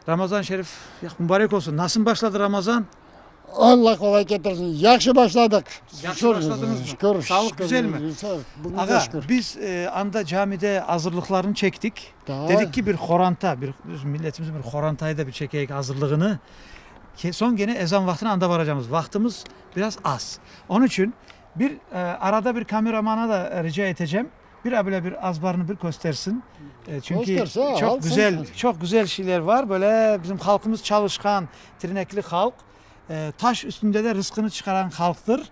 Ramazan şerif mübarek olsun. Nasıl başladı Ramazan? Allah qolay ketirsin. Yahşı başladıq. Yahşı başladıñızmı? Şükür. Sağlıq güzelmi? Bugünge Ağa, şükür. biz anda camide azırlıqlarnı çektik. Dedik ki, bir qoranta, bir öz milletimizin bir qorantayı da bir çekeyik azırlığını. Soñ gene ezan vaqtına anda baracamız. Vaqtımız biraz az. Onıñ içün bir arada bir kameramana da rica etecem, bir abile bir azbarnı bir köstersin. Çünki çoq güzel, çoq güzel şeyler var. Böyle bizim halqımız çalışqan, tirnekli halq. Taş üstünde de rızqını çıqaran halqtır.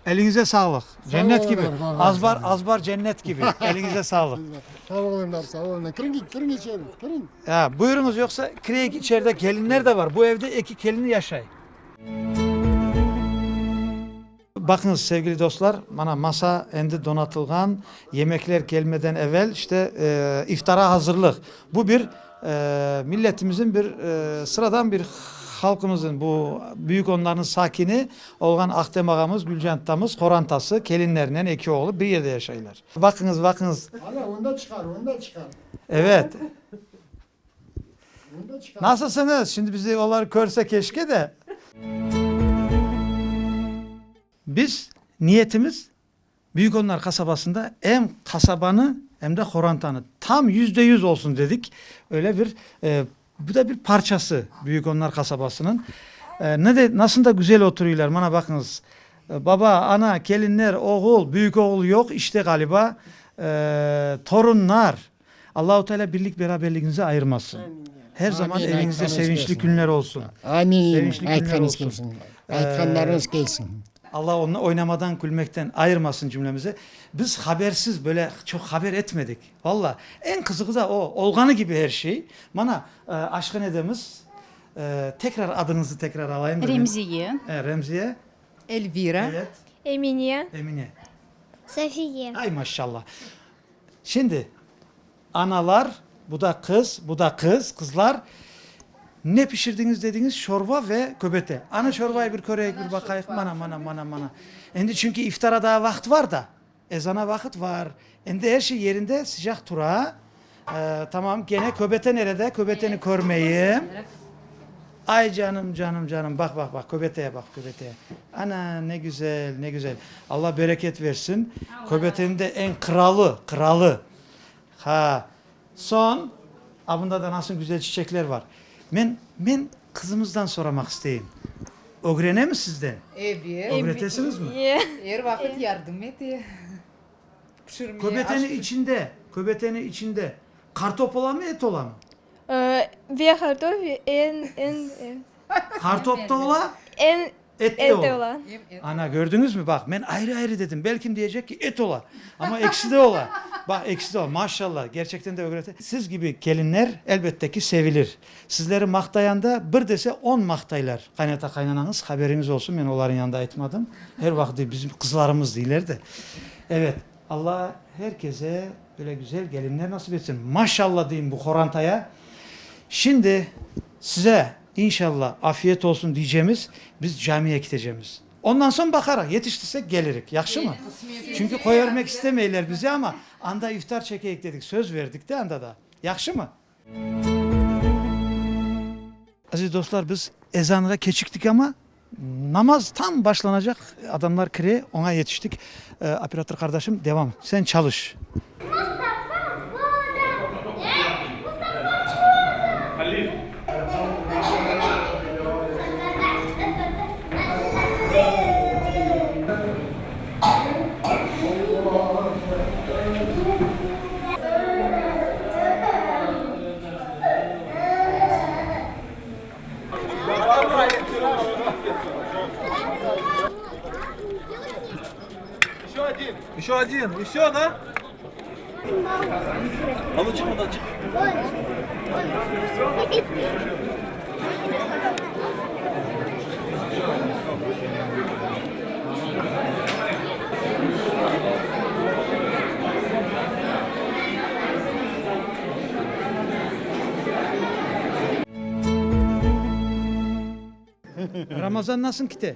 Eliñize sağlıq. Cennet kibi. Azbar, azbar cennet kibi. Eliñize sağlıq. Sağ oluñlar, sağ oluñlar. Kiriñ, kiriñ içeri, kiriñ. Ha, buyurıñız, yoqsa kireyik içeride kelinler de var. Bu evde eki kelin yaşay. Baqıñız, sevgili dostlar, mana masa endi donatılğan, yemekler kelmeden evel, işte, iftara hazırlıq. Bu bir milletimizin bir sıradan bir halqımızın, bu büyük onlarnıñ sakini olğan Ahtem ağamız, Gülcan tamız, qorantası, kelinlerinen eki oğlu bir yerde yaşaylar. Baqıñız, baqıñız. Ana, onda çıqar, onda çıqar. Evet. Onda çıqar. Nasılsıñız? Şimdi bizi olar körse keşke de. Biz, niyetimiz, Büyük Onlar qasabasında em qasabanı, em de qorantanı tam 100% olsun dedik. Öyle bir, bu da bir parçası Büyük Onlar qasabasınıñ. Ne de, nasıl da güzel oturıylar, mana baqıñız, baba, ana, kelinler, oğul, büyük oğul yoq, işte ğaliba, torunlar. Allahu Teala birlik beraberligiñizi ayırmasın. Her zaman Amin, eviñizde aytqanıñız sevinçli kelsin. künler olsun. Amin, Sevinçli künler aytqanıñız olsun. kelsin. Aytqanlarıñız kelsin. Allah onı oynamadan, külmekten ayırmasın cümlemizi. Biz habersiz, böyle çoq haber etmedik. Valla, eñ qızığı da o, olğanı kibi her şey. Mana, aşhanedemiz, tekrar adıñızı tekrar alayım da men. Remziye. Remziye. Elvira. Evet. Emine. Emine. Safiye. Ay, maşallah. Şimdi, analar, bu da qız, bu da qız, qızlar, ne pişirdiñiz dediñiz, şorba ve köbete. Ana şorbayı bir köreyik, bir baqayıq, mana, mana, mana, mana. Endi çünki iftara daa vaqıt var da, ezana vaqıt var. Endi er şey yerinde, sıcaq tura. Tamam, kene köbete nerede? Köbeteni körmeyim. Ay, canım, canım, canım, baq, baq, baq, köbeteye baq, köbeteye. Ana, ne güzel, ne güzel. Alla bereket versin. Köbeteniñ de eñ qıralı, qıralı. Ha, soñ, a bunda da nasıl güzel çiçekler var. Men, men qızımızdan soramaq isteyim. Ögrenemi sizden? Ebet. Ögretesiñizmi? Er vaqıt yardım ete. Pişirmeye, aş Köbeteniñ içinde, köbeteniñ içinde qartop olamı, et olamı? Ve qartop, en, en, et. Qartop da ola, En, et de et de ola. ola. Ana, kördiñizmi, baq, men ayrı-ayrı dedim, belkim diyecek ki, et ola, amma ekisi de ola. Baq, ekisi de ola, maşallah, gerçekten de ögrete. Siz kibi kelinler, elbette ki, sevilir. Sizleri maqtayanda, bir dese on maqtaylar. Qaynata, qaynanañız, haberiñiz olsun, men olarnıñ yanında aytmadım. Her vaqıt dey, bizim qızlarımız deyler de. Evet, Alla her kese böyle güzel gelinler nasip etsin. Maşallah deyim bu qorantaya. Şimdi size inşallah afiyet olsun diycemiz, biz camiye kitecemiz. Ondan soñ baqarıq, yetiştirsek gelirik, yahşımı? Çünki qoyermek istemeyler bizi, amma anda iftar çekeyik dedik, söz verdik de anda da. Yahşımı? Aziz dostlar, biz ezanğa keçiktik amma. Namaz tam başlanacaq, adamlar kire, oña yetiştik. Operator qardaşım, devam, sen çalış. Ramazan nasıl kite?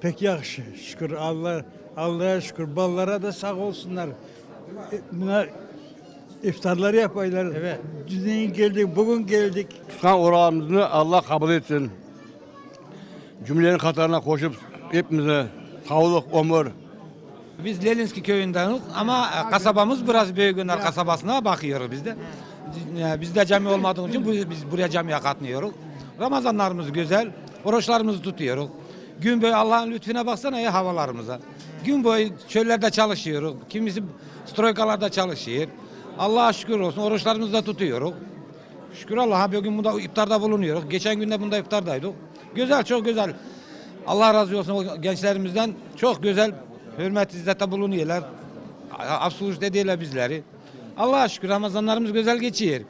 Pek yahşı, şükür Alla, Allaya şükür, balalara da sağ olsunlar. Mına iftarlar yapaylar. Evet. Dün keldik, bugün keldik. Tutqan orazamıznı Alla qabul etsin. Cümleniñ qatarına qoşıp epimizni sağlıq, ömür. Biz Leninskiy köyündeniz, amma qasabamız biraz Büyük-Ünar qasabasına baqıyoruz biz de. Bizde cami olmadığı içün biz buraya camiye qatnıyoruz. Ramazanlarımız güzel, oruçlarımızı tutuyoruz. Gün boyu Allah'ın lütfüne baksana ya havalarımıza. Gün boyu çöllerde çalışıyoruz, kimisi stroykalarda çalışıyor. Allah'a şükür olsun oruçlarımızı da tutuyoruz. Şükür Allah'a bugün bunda iftarda bulunuyoruz. Geçen gün de bunda iftardaydık. Güzel, çok güzel. Allah razı olsun o gençlerimizden. Çok güzel hürmet izzette bulunuyorlar. Absolut ediyorlar bizleri. Allah'a şükür Ramazanlarımız güzel geçiyor.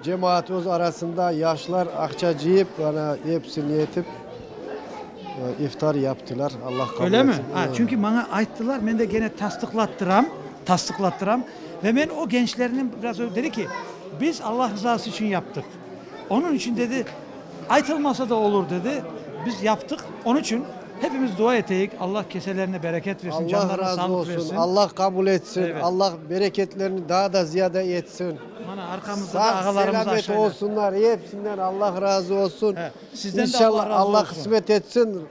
Cemaat öz arasında yaşlar aqça cıyıp, ana episini etip iftar yaptılar. Allah qabul Öyle mi? etsin. Ha, çünki maña ayttılar, men de gene tasdıqlattıram, tasdıqlattıram. Ve men o gençlerniñ biraz dedi ki, biz Allah rızası içün yaptıq. Onıñ içün dedi, aytılmasa da olur dedi, biz yaptıq. Onıñ içün hepimiz dua eteyik, Allah keselerine bereket versin, Allah canlarına razı sağlıq olsun, versin. Allah qabul etsin, Evet. Allah bereketlerini daa da ziyade etsin. Mana arqamızda da Sağ, ağalarımız selâmet aşaylar. olsunlar, hepsinden Allah razı olsun. Sizden de İnşallah Allah razı Allah olsun. qısmet etsin,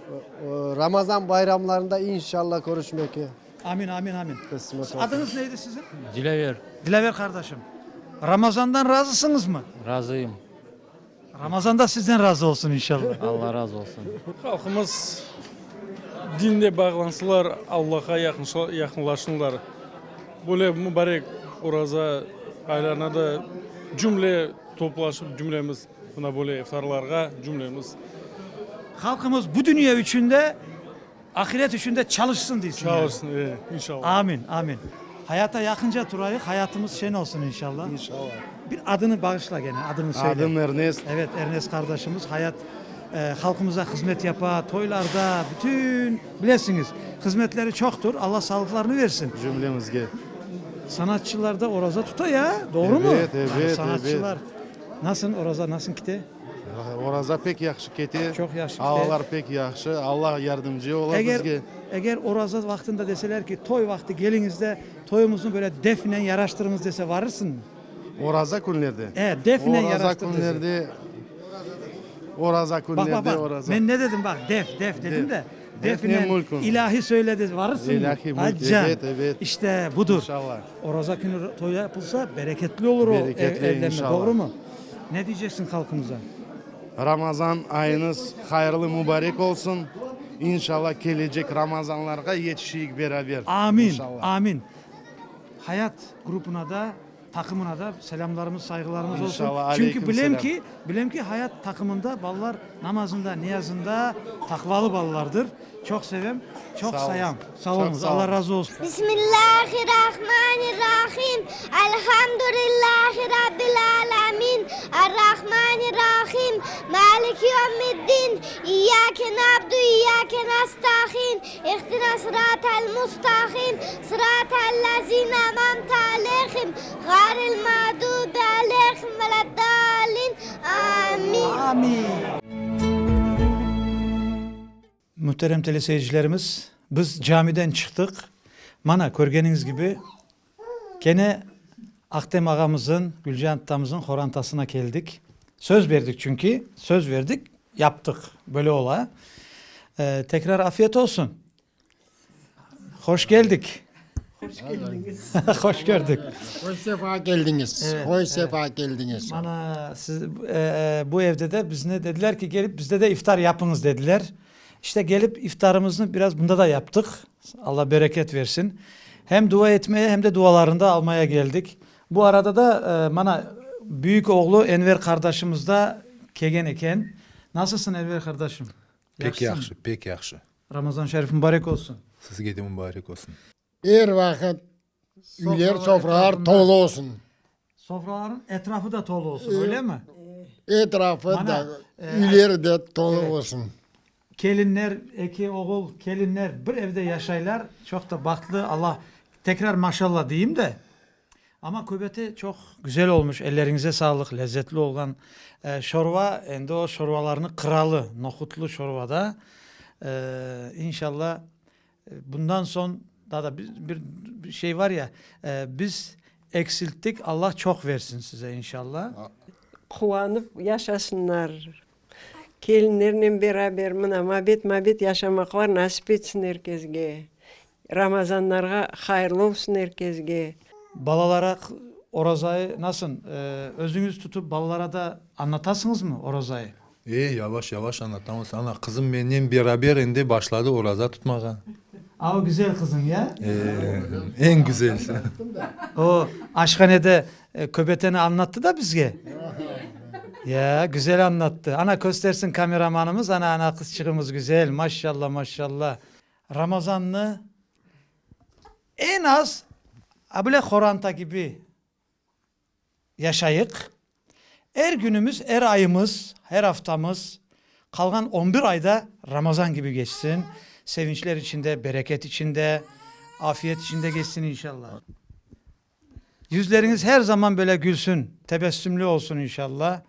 Ramazan bayramlarında inşallah körüşmege. Amin, amin, amin. Qısmet olsun. Adıñız neydi siziñ? Dilâver. Dilâver qardaşım, Ramazandan razısıñızmı? Razıyım. Ramazan da sizden razı olsun inşallah. Alla razı olsun. Halqımız dinle bağlansılar, Allağa yaqınlaşsınlar. Böyle mubarek oraza aylarına da cümle toplaşıp cümlemiz mına böyle iftarlarğa cümlemiz. Halqımız bu dünya içün de, ahiret içün de çalışsın deysiñ. Çalışsın, e, inşallah. Amin, amin. Hayata yaqınca turayıq, hayatımız şen olsun inşallah. İnşallah. Bir adını bağışla gene, adını söyle. Adım Ernest. Evet, Ernest qardaşımız hayat, halqımıza hızmet yapa, toylarda, bütün, bilesiñiz, hızmetleri çoqtur, Alla sağlıqlarını versin. Cümlemizge. Sanatçılar da oraza tuta ya, doğru mu? Evet, evet, evet. Sanatçılar. Nasıl oraza, nasıl kite? Oraza pek yahşı kete. Çoq yahşı kete. Avalar pek yahşı. Alla yardımcı ola Eger, bizge. eger oraza vaqtında deseler ki, toy vaqtı keliñiz de, toyumıznı böyle defnen yaraştırıñız dese, varırsıñmı? Oraza künlerde? E, defnen Oraza yaraştır dese. künlerde, oraza Baq, künlerde, baq, baq, oraza. men ne dedim, baq, def, def dedim de, Def, defnen defnen mülkün. ilahi söyle de, varırsıñmı? İlahi mülk, Acan, ebet, ebet. işte budur. İnşallah. Oraza künü toy yapılsa, bereketli olur o ev, Bereketli, evlenme, inşallah. doğru mu? Ne diyceksiñ halqımıza? Ramazan ayıñız hayırlı mübarek olsun. İnşallah kelecek Ramazanlarğa yetişeyik beraber. Amin, İnşallah. amin. Hayat grubuna da, taqımına da selâmlarımız, sayğılarımız olsun. İnşallah, Çünki aleyküm bilem selâm. ki, bilem ki, Hayat taqımında balalar namazında, niyazında taqvalı balalardır. Çoq sevem, çoq Sağ olun. sayam. Sağ Çoq oluñız, sağ Alla olun. razı olsun. Bismillahirrahmanirrahim. Elhamdülillahi Rabbil alemin. Errahmanirrahim. Maliki yevmiddin. İyyake na'budu iyyake nestahin. İhdina sıratel mustaqim. Sıratel lezine en'amte aleyhim. Gayril mağdubi aleyhim veleddallin. Amin. Amin. Muhterem teleseyircilerimiz, biz camiden çıqtıq. Mana, körgeniñiz kibi, kene Ahtem ağamızın, Gülcan tatamızın horantasına keldik. Söz berdik çünki, söz berdik. Yaptıq, böyle ola. Tekrar afiyet olsun. Hoş keldik. Hoş keldiñiz. Hoş kördik. Hoş sefa keldiñiz. Hoş sefa keldiñiz. Mana siz bu evde de bizni dediler ki, kelip bizde de iftar yapıñız dediler. İşte kelip iftarımıznı biraz bunda da yaptıq. Alla bereket versin. Hem dua etmeye, hem de dualarını da almaya keldik. Bu arada da mana büyük oğlu Enver qardaşımız da kelgen eken. Nasılsıñ, Enver qardaşım? Pek yahşı, pek yahşı. Ramazan şerif mubarek olsun. Sizge de mubarek olsun. Er vaqıt üyler, sofralar tolu olsun. Sofralarnıñ etrafı da tolu olsun, öyle mi? Etrafı da, üyleri de tolu olsun. Kelinler, eki oğul, kelinler bir evde yaşaylar, çoq da bahtlı, Alla, tekrar maşalla deyim de, amma köbete çoq güzel olmuş, elleriñize sağlıq, lezzetli olğan şorba, endi o şorbalarnıñ qıralı, nohutlı şorba da, inşalla, bundan soñ daa da bir şey var ya, biz eksilttik, Alla çoq versin size, inşalla. Quvanıp yaşasınlar, Kelinlernen beraber mına mabet-mabet yaşamaqlar nasip etsin er kesge. Ramazanlarğa hayırlı olsun er kesge. Balalara orazayı nasıl özüñiz tutıp balalara da añlatasıñızmı orazayı? E, yavaş-yavaş añlatamız. Ana, qızım mennen beraber endi başladı oraza tutmağa. A, o güzel qızıñ, ya? E, eñ güzelsi. O, aşhanede Köbeteni añlattı da bizge. Ya, güzel añlattı. Ana, köstersin kameramanımız, ana, ana, qızçığımız güzel, maşşalla, maşşalla. Ramazannı eñ az a bile qoranta kibi yaşayıq. Er günümiz, er ayımız, her aftamız, qalğan on bir ayda Ramazan kibi keçsin, sevinçler içinde, bereket içinde, afiyet içinde keçsin inşallah. Yüzleriñiz her zaman böyle gülsün, tebessümli olsun inşallah.